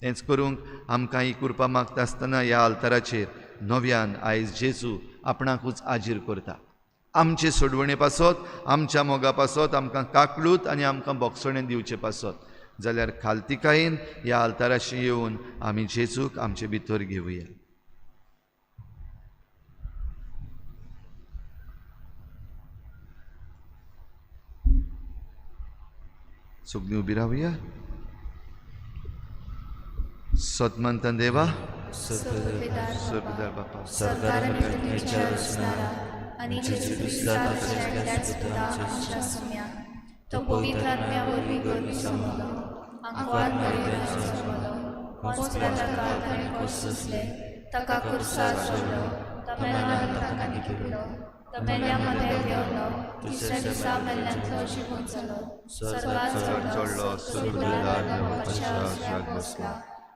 तेंच करूंक आमकां ही कृपा मागता आसतना ह्या आल्ताराचेर नव्यान आयज जेजू आपणाकूच आजीर करता. आमचे सोडवणे पासत, आमच्या मोगा पासत, आमकां काकलूत आनी आमकां भोगसणें दिवचे पासत जाल्यार खालतिकायेन ह्या आल्ताराशी येवन आमी जेजूक आमचे भितर घेवया. सगळीं उबी रावया. सतमंतन देवा, सरदार बापा, तो पवित्र आत्म्या वरवीं गर्भ समलो, आंकवार मरियमाचो जल्मलो, कोंसराच्या ताणें कश्ट सोंसले, ताका खुर्सार चडलो, तो मेल्ल्यान ताका निखिल्लो, तो मेल्ल्या मदें देंवलो, तिसऱ्या दिसा मेल्ल्यांतलो जिवंत जालो, स्वर्गार चडलो, स्वर्गदूतार बापाच्या उजव्याक बसला,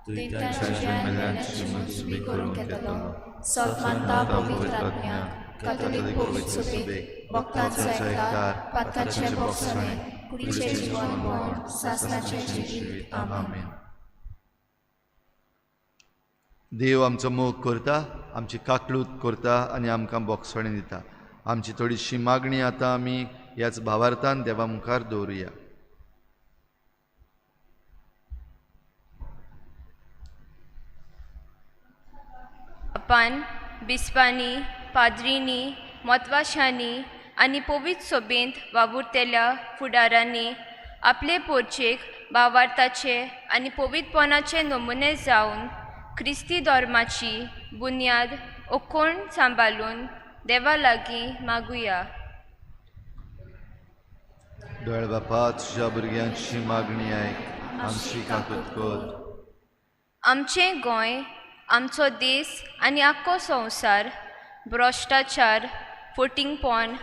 दैत्यांची मेल्ल्यांची मनसुबी करूंक येतलो. सत मानता पवित्र आत्म्याक, कातोलीक पवित्र सुबेक, भक्तांचो एकतार, पातकाचें भोगसणें, कुडीचें जिवनपण, सासणाचें जिवीत. आमेन. देव आमचो मोग करता, आमची काकलूत करता आनी आमकां भोगसणें दिता. आमची थोडीशी मागणी आतां आमी ह्याच भावार्थान देवा मुखार दवरुया. बापान, बिस्पांनी, पाद्रींनी, मोतवाशांनी आनी पवित्र सोबेंत वावुरतल्या फुडारांनी आपले पोरचेक भावार्थाचे आनी पवित्रपणाचे नमुने जावन क्रिस्ती धर्माची बुन्याद ओकोण सांबाळून देवा लागीं मागुया. दोळ बापा, तुज्या भुरग्यांची मागणी आयक, आमची काकूत कर. आमचें गोंय, आमचो देस आनी आख्खो संवसार भ्रश्टाचार, फोटिंगपण,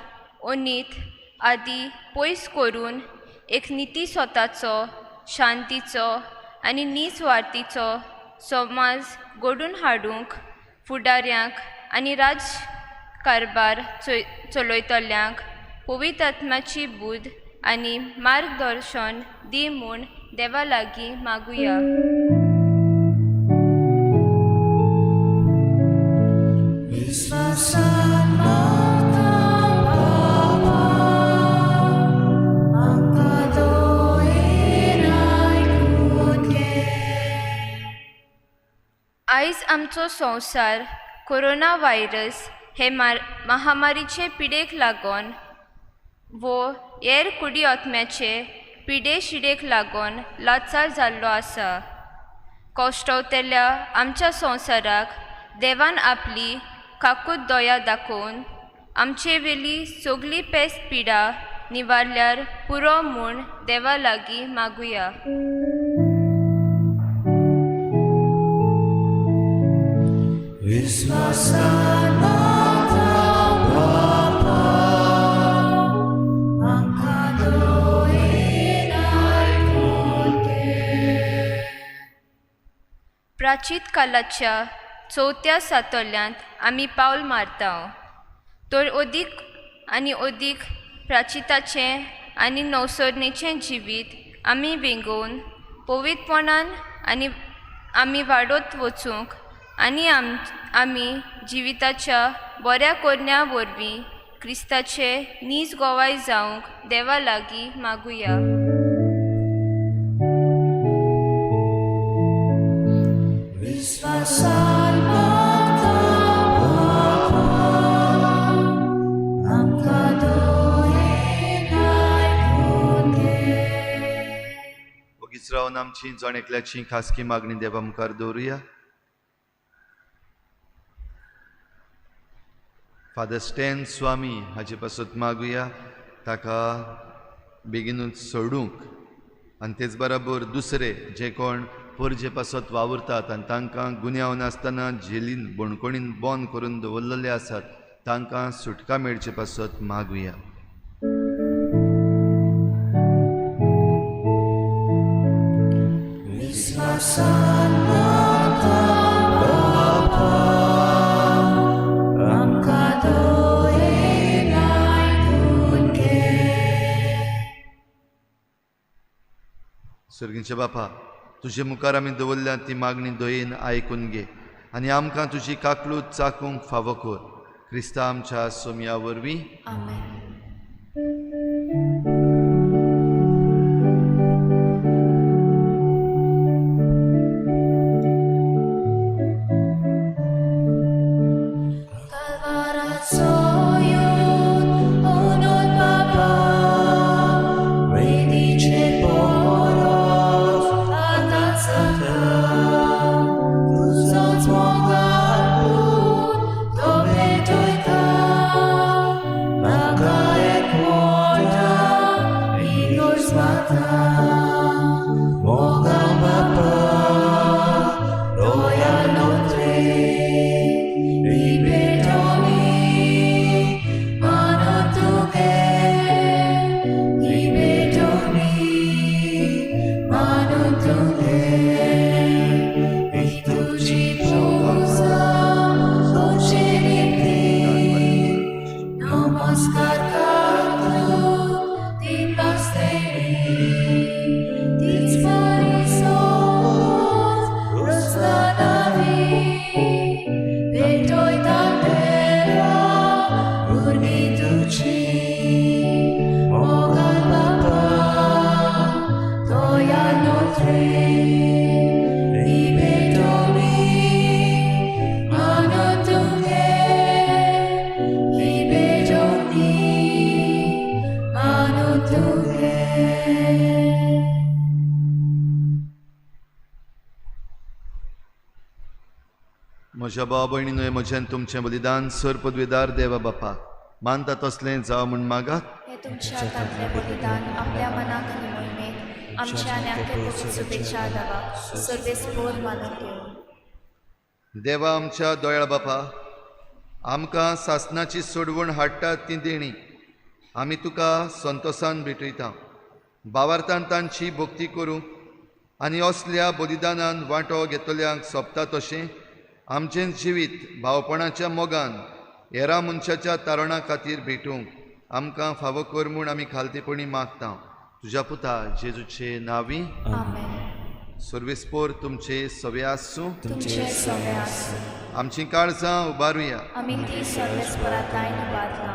अनीत आदी पयस करून एक निती स्वताचो, शांतीचो आनी निस्वार्थीचो समाज घडून हाडूंक फुडाऱ्यांक आनी राजकारभार चलयतल्यांक पवित्र आत्म्याची बुद्द आनी मार्गदर्शन दी म्हूण देवा लागीं मागुया. आयज आमचो संवसार कोरोना व्हायरस हे महामारीचे पिडेक लागून वो हेर कुडी आत्म्याचे पिडे शिडेक लागून लाचार जाल्लो आसा. कश्टवतल्या आमच्या संवसाराक देवान आपली काकूत दया दाखोवन आमचे वेली सगली पेस्त पिडा निवारल्यार पुरो म्हूण देवा लागीं मागुया. प्राचीत कालाच्या चवथ्या सातोल्यांत आमी पावल मारता तर अदीक आनी अदीक प्राचिताचें आनी नवसरणेचें जिवीत आमी वेंगोवन पवित्रपणान आनी आमी वाडत वचूंक आनी आमी जिविताच्या बऱ्या करण्या वरवीं क्रिस्ताचे नीज गोवाय जावंक देवा लागीं मागुया. ओगीच रावन आमची जण एकल्याची खासगी मागणी देवा मुखार दवरुया. फादर स्टॅन स्वामी हाचे पासत मागुया ताका बेगीनूच सोडूंक आनी तेच बराबर दुसरे जे कोण पोरजे पासत वावुरतात आनी तांकां गुन्यांव नासतना जेलीन बणकोणीन बंद करून दवरलेले आसात तांकां सुटका मेळचे पासत मागुया. सर्गींचे बापा, तुजे मुखार आमी दवरल्या ती मागणी दयेन आयकून घे आनी आमकां तुजी काकलूत चाकूंक फावो कर. क्रिस्ता आमच्या सोमया वरवीं. Bye. तुगे. म्हज्या भाव भयणीनो, म्हजें तुमचें बलिदान सर पदवेदार देवा बापा मानता तसलें जावं म्हूण मागात. हे तुमच्या हातांतलें बलिदान आपल्या मनाक आनी मोहिमेक आमच्या आनी आख्या पवित्र शुभेच्छा देवाक सर्वेस्पोर मानून घेवं. देवा आमच्या दोयाळ बापा, आमकां सासनाची सोडवण हाडटात ती देणी आमी तुका संतोसान भेटयता. बावार्थान तांची भक्ती करूंक आनी असल्या बलिदानान वांटो घेतल्यांक सोंपता तशें आमचें जिवीत भावपणाच्या मोगान हेरा मनशाच्या तारणा खातीर भेटूंक आमकां फावो कर म्हूण आमी खालतेपणी मागता. तुज्या पुता जेजूचे नांवी आमेन. सर्वेस्पोर तुमचे सवे आसूं. तुमचे सवे आसूं. आमचीं काळजां उबारुया. आमी ती सर्वेस्परा ताईन उबारला.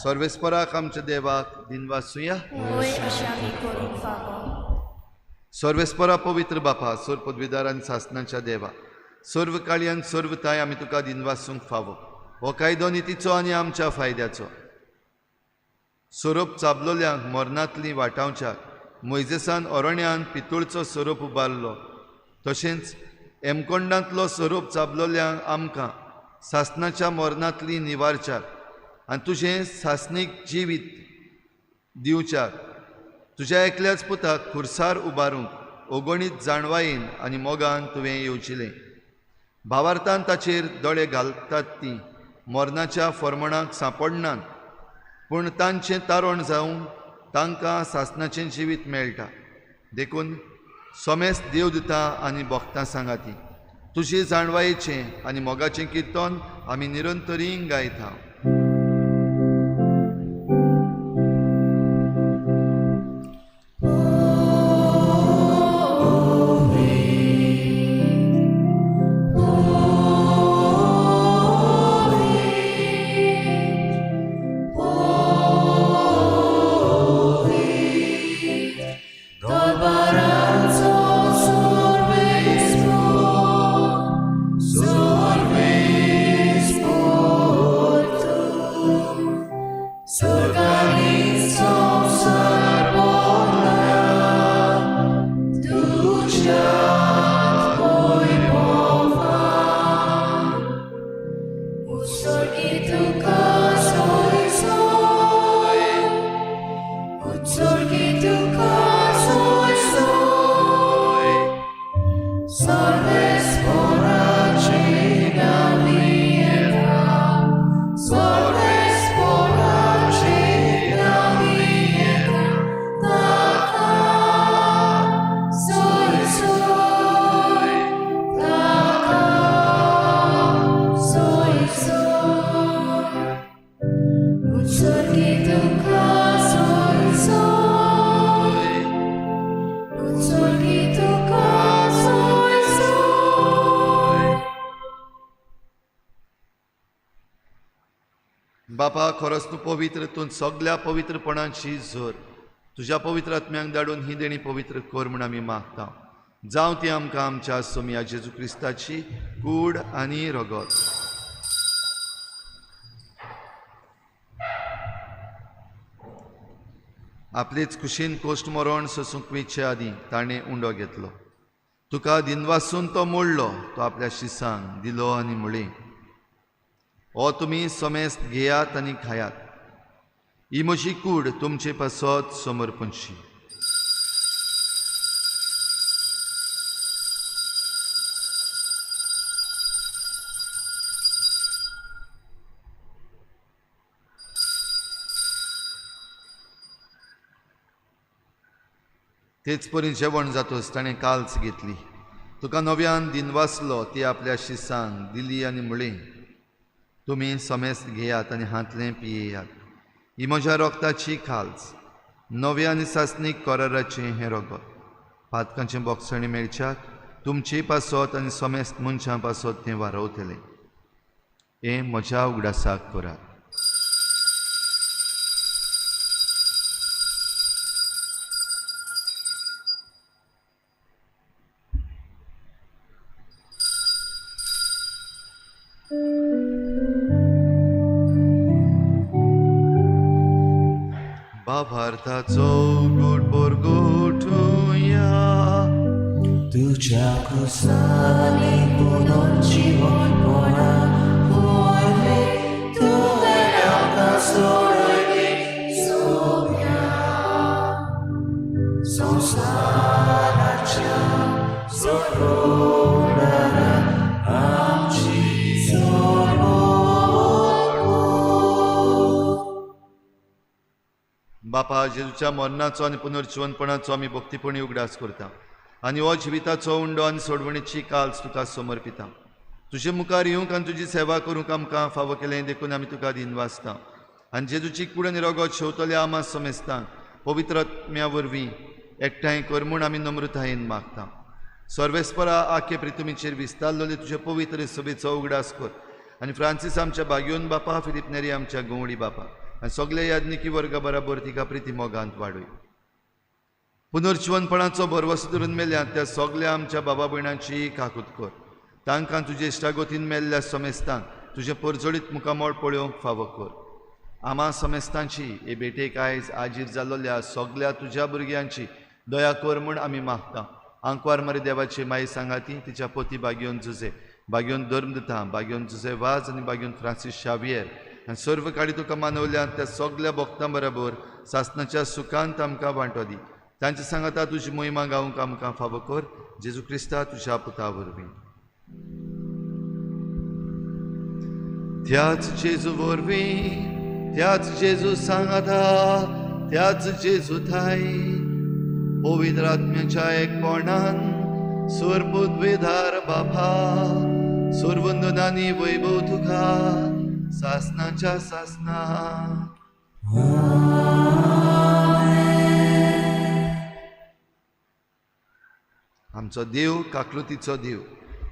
सर्वेस्पराक आमच्या देवाक दिनवासुया. होय, अशें आमी करूंक फावो. सर्वेस्परा पवित्र बापा, सर्व पदवीदार आनी सासनाच्या देवा, सर्व काळयान सर्व ताय आमी तुका दिनवासूंक फावो. हो कायदो नितीचो आनी आमच्या फायद्याचो. सोरोप चाबलोल्यांक मरणांतली वाटावच्याक मोयजेसान अरण्यान पितूळचो सोरोप उबारलो, तशेंच हेमकोंडांतलो सोरोप चाबलोल्यांक आमकां सासनाच्या मरणांतली निवारच्याक आनी तुजें सासनीक जिवीत दिवच्याक तुज्या एकल्याच पुताक खुर्सार उबारूंक ओगणीत जाणवायेन आनी मोगान तुवें येवचिलें. भावार्थान ताचेर दोळे घालतात ती मरणाच्या फॉर्मणाक सांपडनात, पूण तांचें तारण जावन तांकां सासनाचें जिवीत मेळटा. देखून सोमेस देव दिता आनी भक्तां सांगाती तुजे जाणवायेचें आनी मोगाचें किर्तन आमी निरंतरीं गायता. बापा, खरोच तूं पवित्र, तूं सगल्या पवित्रपणाची जोर. तुज्या पवित्र आत्म्यांक धाडून ही देणी पवित्र कर म्हूण आमी मागता. जावं ती आमकां आमच्या सोमया जेजू क्रिस्ताची कूड आनी रगत. आपलेच कुशीन कोश्ट मरण सोसूंक वयचे आदीं ताणें उंडो घेतलो. तुका दिनवासून तो मोडलो, तो आपल्या शिसांक दिलो आनी म्हणलें, हो तुमी समेस्त घेयात आनी खायात, ही म्हजी कूड तुमचे पासत समर्पणशी. तेच परी जेवण जातच ताणें काल्च घेतली, तुका नव्यान दिनवासलो, ती आपल्या शिसांक दिली आनी म्हणलें, तुमी समेस्त घेयात आनी हांतलें पियेयात, ही म्हज्या रोगताची खाल्च, नव्या आनी सासनीक कराराचें हें रगत. पातकांचें बोगसणी मेळच्याक तुमचे पासत आनी समेस्त मनशां पासत तें वारवतलें. हें म्हज्या उगडासाक करात. भावार्थाचो गोड परगटुया. तुझ्या क्रुसाने पुनर्जीवनपणा वरवीं तुवें आमकां सोडयली सोम्या. संवसाराच्या सोडवणारा आमची सोडवण. बापा, जेजूच्या मरणाचो आनी पुनर्जिवनपणाचो आमी भक्तीपणी उगडास करता आनी हो जिविताचो उंडो आनी सोडवणीची काल्स तुका समर्पिता. तुजे मुखार येवंक आनी तुजी सेवा करूंक आमकां फावो केलें देखून आमी तुका दिनवासता आनी जेजूची कूड आनी रगत शेवतल्या आमा समेस्तांक पवित्र आत्म्या वरवीं एकठांय कर म्हूण आमी नम्रतायेन मागता. सर्वेस्परा आखे प्रितुमीचेर विस्तारलेले तुजे पवित्र सभेचो उगडास कर आनी फ्रांसीस आमच्या भाग्योन बापा, फिलीप नेरी आमच्या गवळी बापा आनी सगल्या याज्ञिकी वर्गा बराबर तिका प्रिती मोगांत वाडय. पुनर्जिवनपणाचो भरवसो धरून मेल्या त्या सगल्या आमच्या बाबा भयणांची काकूत कर. तांकां तुजे इश्टागतीन मेल्ल्या समेस्तांक तुजें परजळीत मुखामळ पळोवंक फावो कर. आमा समेस्तांची हे भेटेक आयज आजीर जाल्ल्या सगल्या तुज्या भुरग्यांची दया कर म्हूण आमी मागता. आंकवार मरे देवाची माई सांगाती तिच्या पोती बागयोन जुजे, बागयोन धर्म दिता, बागयोन जुजे वाज आनी बागयोन फ्रांसीस शावियर आनी सर्व काडी तुका मानवल्या त्या सगल्या भक्तां बराबर सासनाच्या सुखांत आमकां वांटो दी. तांचे सांगाता तुजी मोहिमा गावंक आमकां फावो कर. जेजू क्रिस्ता तुज्या पुता वरवीं. त्याच जेजू वरवीं, त्याच जेजू सांगाता, त्याच जेजू थाय पवित्र आत्म्याच्या एकपणान सुरपुद्विधार बापा सुरवंदनानी वैभव तुका सासनाच्या सासना. आमचो देव काकलुतीचो देव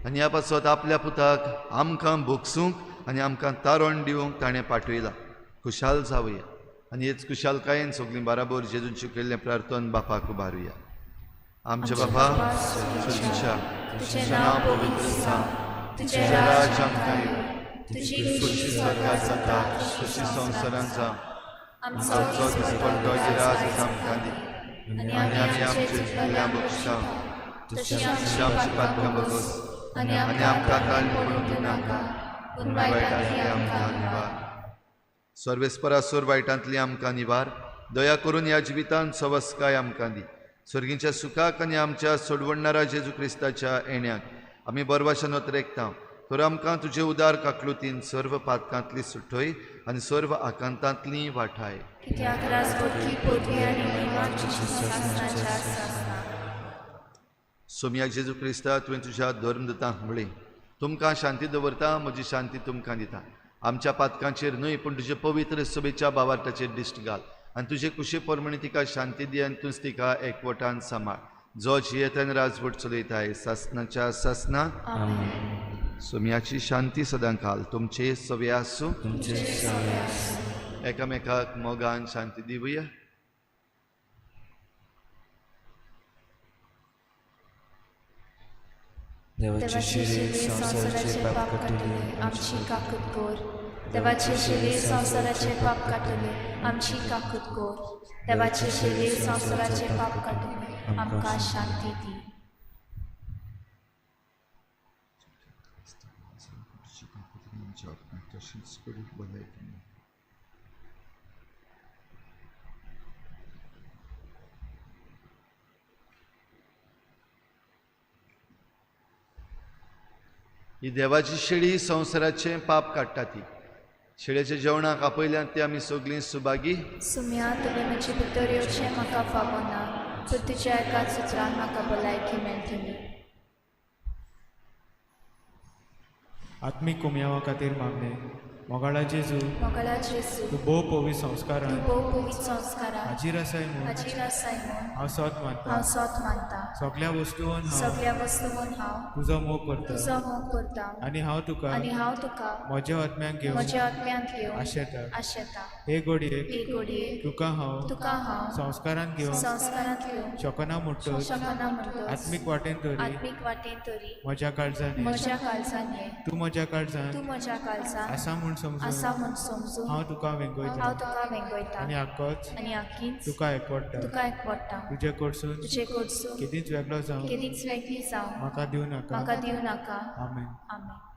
आनी ह्या पासत आपल्या पुताक आमकां भोगसूंक आनी आमकां तारण दिवंक ताणें पाठयला. खुशाल जावया आनी हेच खुशालकायेन सगळीं बाराबर जेजून शिकयल्लें प्रार्थन बापाक उबारुया. आमच्या बापा स्वर्गीच्या, तुजें नांव पवित्र जावं, तुजें राज्य आमकां येवं, तुजी खुशी स्वर्गात जाता तशी संवसारांत जावं. आमचो दिसपट्टो गिरास आमकां दी आनी आमी आमचे चुकल्ल्या बक्षां तशी आमची पातकां बगोस आनी आमकां ताण पडूंक दिवनाका पूण वायटांतली आमकां निवार. सर्वेस्परासोर वायटांतली आमकां निवार. दया करून ह्या जिवितांत सवस्काय आमकां दी. स्वर्गीच्या सुखाक आनी आमच्या सोडवणणारा जेजू क्रिस्ताच्या येण्याक आमी बरवाशान रेखता. तर आमकां तुजे उदार काकलुतीन सर्व पातकांतली सुटय आनी सर्व आकांतांतली वाठाय. सोमया जेजू क्रिस्ता, तुवें तुज्या धर्मदूतांक म्हळें, तुमकां शांती दवरता, म्हजी शांती तुमकां दिता. आमच्या पातकांचेर न्हय पूण तुजे पवित्र सभेच्या भावार्थाचेर दिश्ट घाल आनी तुजे कुशे प्रमाणे तिका शांती दी आनी तूंच तिका एकवटान सांबाळ, जो जियेतान राजवट चलयताय सासनाच्या सासना. सोमयाची शांती सदां काल तुमचे सवे आसूं. एकामेकाक मोगान शांती दिवया. देवाचे शरीर संवसाराचे पाप काडटले आमची काकूत कर. देवाचे शरीर संवसाराचे पाप काडटले आमची काकूत कर. देवाचे शरीर संवसाराचे पाप काडटले आमकां शांती दी. ही देवाची शेळी संवसाराचें पाप काडटा. ती शेळयेच्या जेवणाक आपयल्यान ती आमी सगळीं सुभागी. सुम्या, तुवें म्हजे भितर येवचें म्हाका फावना, पूण तुज्या एकाच उतरान म्हाका भलायकी मेळटली. आत्मीक कुमयावा खातीर मागणें. मोगाळा जेजू, मोगाळा जेजू, तूं भोव पवित्र संस्कारान, तूं भोव पवित्र संस्कारान हाजीर आसाय म्हूण, हाजीर आसाय म्हूण हांव सोत मानता, हांव सोत मानता. सगल्या वस्तून हांव, सगल्या वस्तून हांव तुजो मोग करता, तुजो मोग करता. आनी हांव तुका, आनी हांव तुका म्हज्या आत्म्याक घेवन, म्हज्या आत्म्यांत घेवन आशेता, आशेता. हे घडयेक, हे घडयेक तुका हांव, तुका हांव संस्कारांत घेवन, संस्कारांत घेवन शकना म्हणटच, शकना म्हणटच, आत्मीक वाटेन तरी, आत्मीक वाटेन तरी म्हज्या काळजान, म्हज्या काळजान ये. तूं म्हज्या काळजान तूं म्हज्या काळजान आसा म्हूण म्हूण समजून आसा म्हूण समजून हांव तुका वेंगयतां हांव तुका वेंगयतां आनी आक्कोच आनी आक्कीच तुका एकवटता. तुका एकवटता. तुजे कडसून तुजे कडसून केदींच वेगळो जावंक केदींच वेगळी जावंक म्हाका दिवं नाका. म्हाका दिवं नाका. आमेन. आमेन.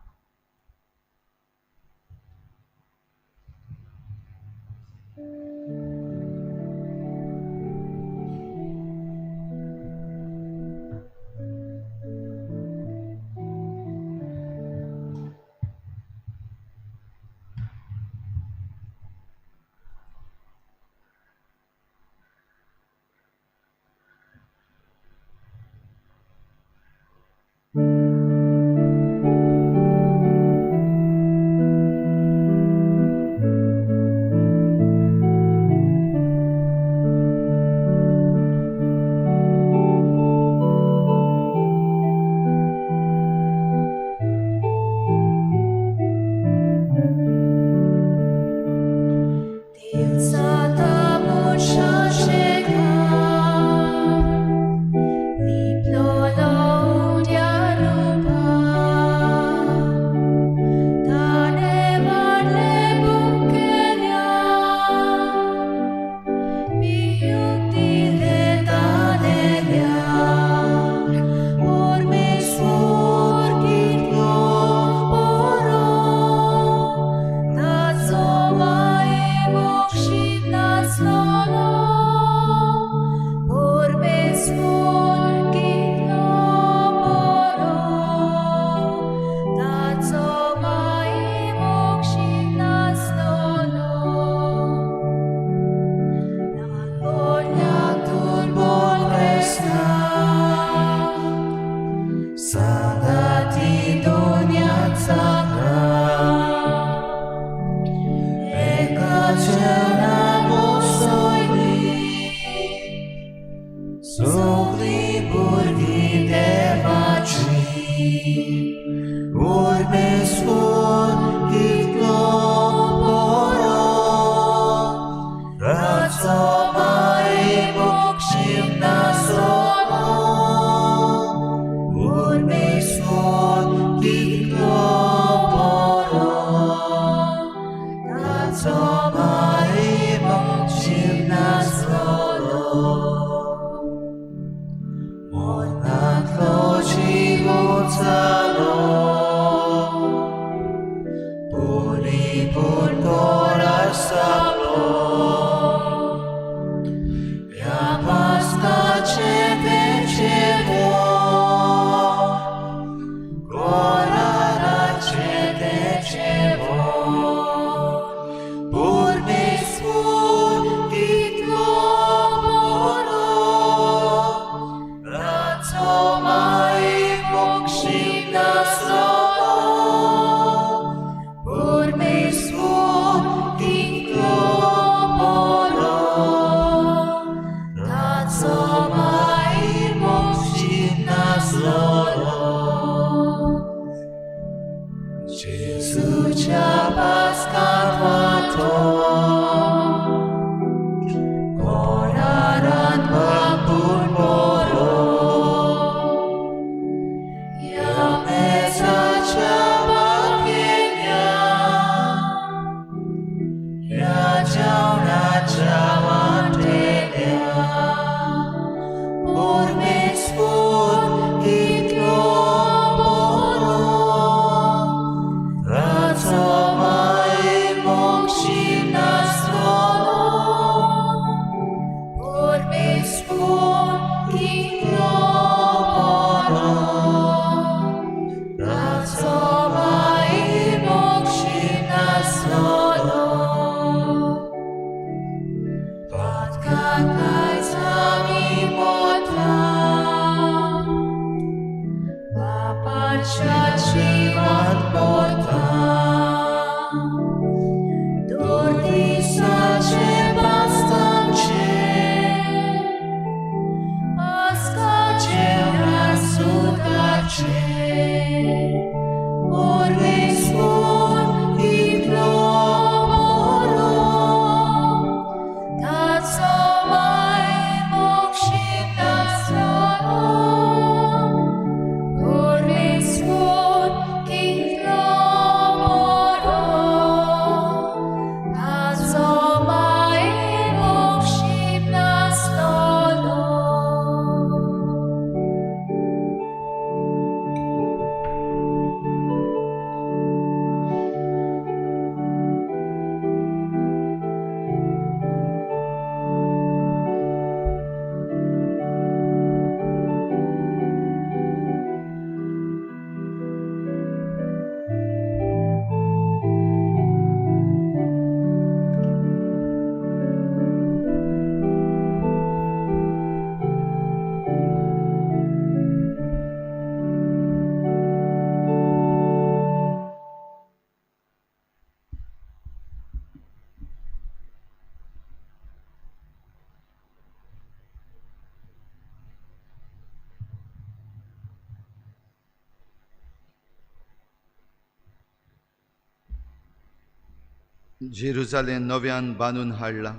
जेरुजालें नव्यान बांदून हाडलां,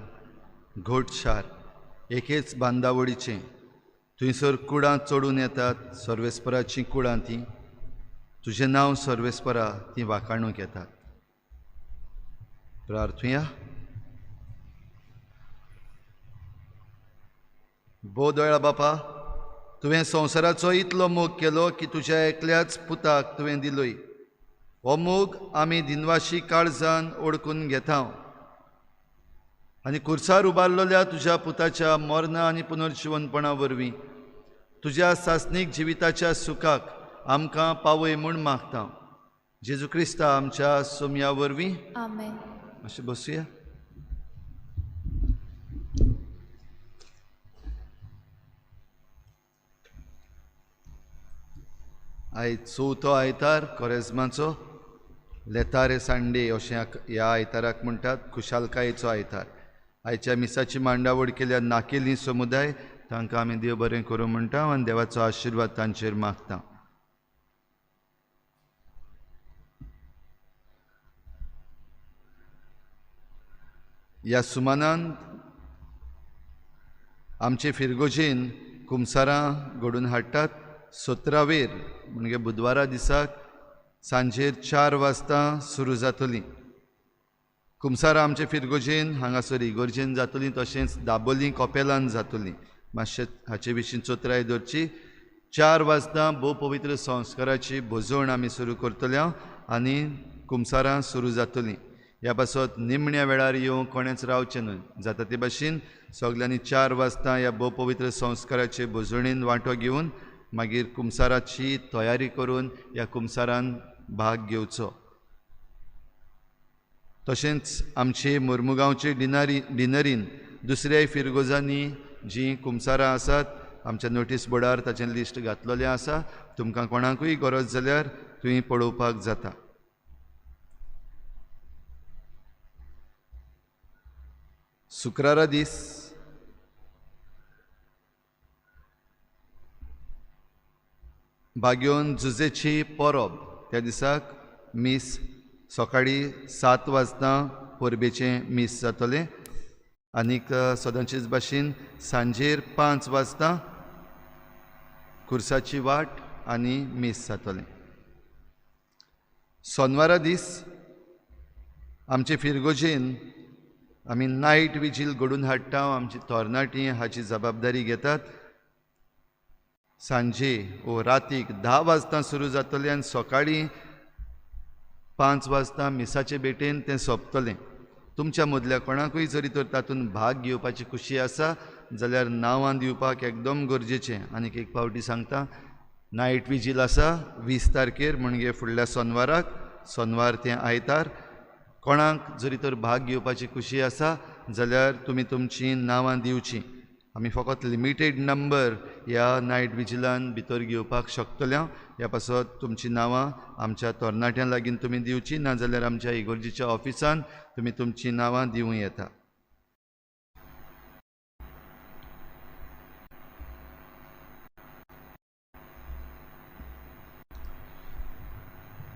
घोट शार एकेच बांदावळीचें. थंयसर कुडां चडून येतात, सर्वेस्पराचीं कुडां तीं. तुजें नांव सर्वेस्परा तीं वाखाणूंक येतात. प्रार्थुया. भोव दोळा बापा, तुवें संवसाराचो इतलो मोग केलो की तुज्या एकल्याच पुताक तुवें दिलोय. हो मोग आमी दिनवाशी काळजान ओळखून घेता आनी खुर्सार उबारलेल्या तुज्या पुताच्या मरणा आनी पुनर्जिवनपणा वरवीं तुज्या सासणीक जिविताच्या सुखाक आमकां पावय म्हूण मागता. जेजू क्रिस्ता आमच्या सोमया वरवीं. आमेन. मातशें बसुया. आयज चवथो आयतार कोरेज्माचो, लेतारे सांडे अशें ह्या आयताराक म्हणटात, खुशालकायेचो आयतार. आयच्या मिसाची मांडावळ केल्या नाकेली समुदाय तांकां आमी देव बरें करूं म्हणटा आनी देवाचो आशिर्वाद तांचेर मागता. ह्या सुमानान आमचे फिरगोजेन कुमसारां घडून हाडटात. 17 वेर म्हणजे बुधवारा दिसाक सांजेर 4 वाजता सुरू जातली कुमसारां. आमचे फिरगोजेन हांगासर इगोर्जेन जातली, तशेंच दाबोली कपेलान जातली. मातशें हाचे विशीं चतुराय दवरची. 4 वाजता भोव पवित्र संस्काराची भोजवण आमी सुरू करतले आनी कुमसारां सुरू जातली. ह्या पासत निमण्या वेळार येवंक कोणेंच रावचें न्हय. जाता ते भाशेन सगल्यांनी 4 वाजता ह्या भोव पवित्र संस्काराचे भोजवणेन वांटो घेवन मागीर कुमसाराची तयारी करून ह्या कुमसारान भाग घेवचो. तशेंच आमचे मुर्मुगांवचे डिनरीन दुसऱ्याय फिरगोजांनी जीं कुमसारां आसात आमच्या नोटीस बोर्डार ताचें लिस्ट घातलेलें आसा. तुमकां कोणाकूय गरज जाल्यार तुवें पळोवपाक जाता. शुक्रारा दीस बाग्योन जुजेची परब. त्या दिसाक मीस सकाळीं 7 वाजता परबेचें मीस जातलें आनीक सदांचेच भाशेन सांजेर 5 वाजता खुर्साची वाट आनी मीस जातलें. सोनवारा दीस आमचे फिरगोजेन आमी नायट विजील घडून हाडटा. आमची तरणाटीं हाची जबाबदारी घेतात. सांजे ओ रातीक 10 वाजता सुरू जातलें आनी सकाळीं 5 वाजता मिसाचे भेटेन तें सोंपतलें. तुमच्या मदल्या कोणाकूय जरी तर तातूंत भाग घेवपाची खुशी आसा जाल्यार नांवां दिवपाक एकदम गरजेचें. आनीक एक फावटी सांगता, नायट विजील आसा 20 तारखेर म्हणजे फुडल्या सोनवाराक, सोनवार तें आयतार. कोणाक जरी तर भाग घेवपाची खुशी आसा जाल्यार तुमी तुमचीं नांवां दिवचीं. आमी फकत लिमिटेड नंबर ह्या नायट विजिलान भितर घेवपाक शकतले. ह्या पासत तुमचीं नांवां आमच्या तरणाट्यां लागीं तुमी दिवचीं, नाजाल्यार आमच्या इगोर्जीच्या ऑफिसान तुमी तुमचीं नांवां दिवं येता.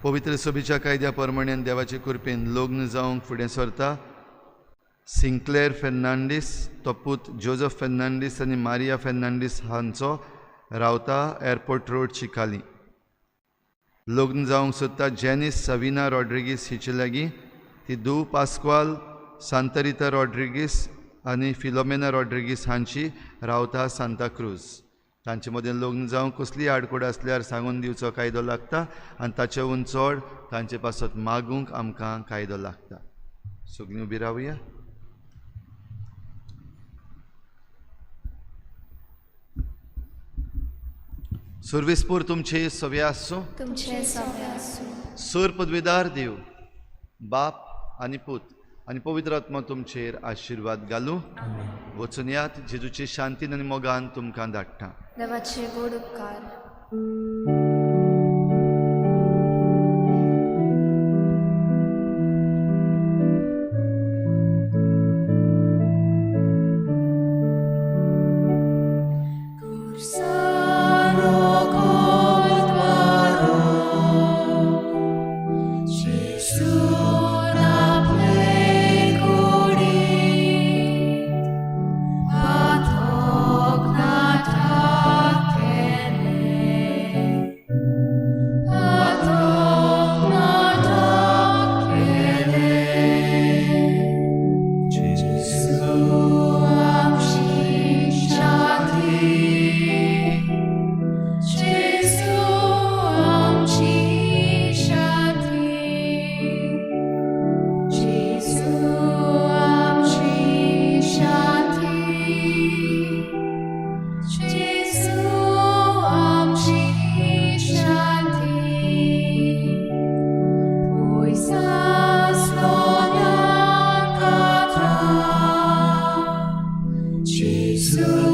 पवित्र सभेच्या कायद्या प्रमाणे देवाचे कृपेन लग्न जावंक फुडें सरता सिंक्लेर फेर्नांडीस, तो पूत जोजफ फेर्नांडीस आनी मारिया फेर्नांडीस हांचो, रावता एअरपोर्ट रोड चिकाली. लग्न जावंक सोदता जेनीस सविना रॉड्रिगीस हिचे लागीं. ती दू पास्क्वाल सांतरिता रॉड्रिगीस आनी फिलोमेना रॉड्रिगीस हांची, रावता सांताक्रूज. तांचे मदें लग्न जावंक कसलीय आडखळ आसल्यार सांगून दिवचो कायदो लागता आनी ताचे हून चड तांचे पासत मागूंक आमकां कायदो लागता. सगळीं उबी रावया. सुर्विसपूर तुमचे सवे आसूं. तुमचे सवे आसूं. सूर पदवीदार देव बाप आनी पूत आनी पवित्र आत्मा तुमचेर आशिर्वाद घालूं. वचून यात, जेजूचे शांतीन आनी मोगान तुमकां धाडटा. देवाचे गोड उपकार. Gesù na plena. जेजू.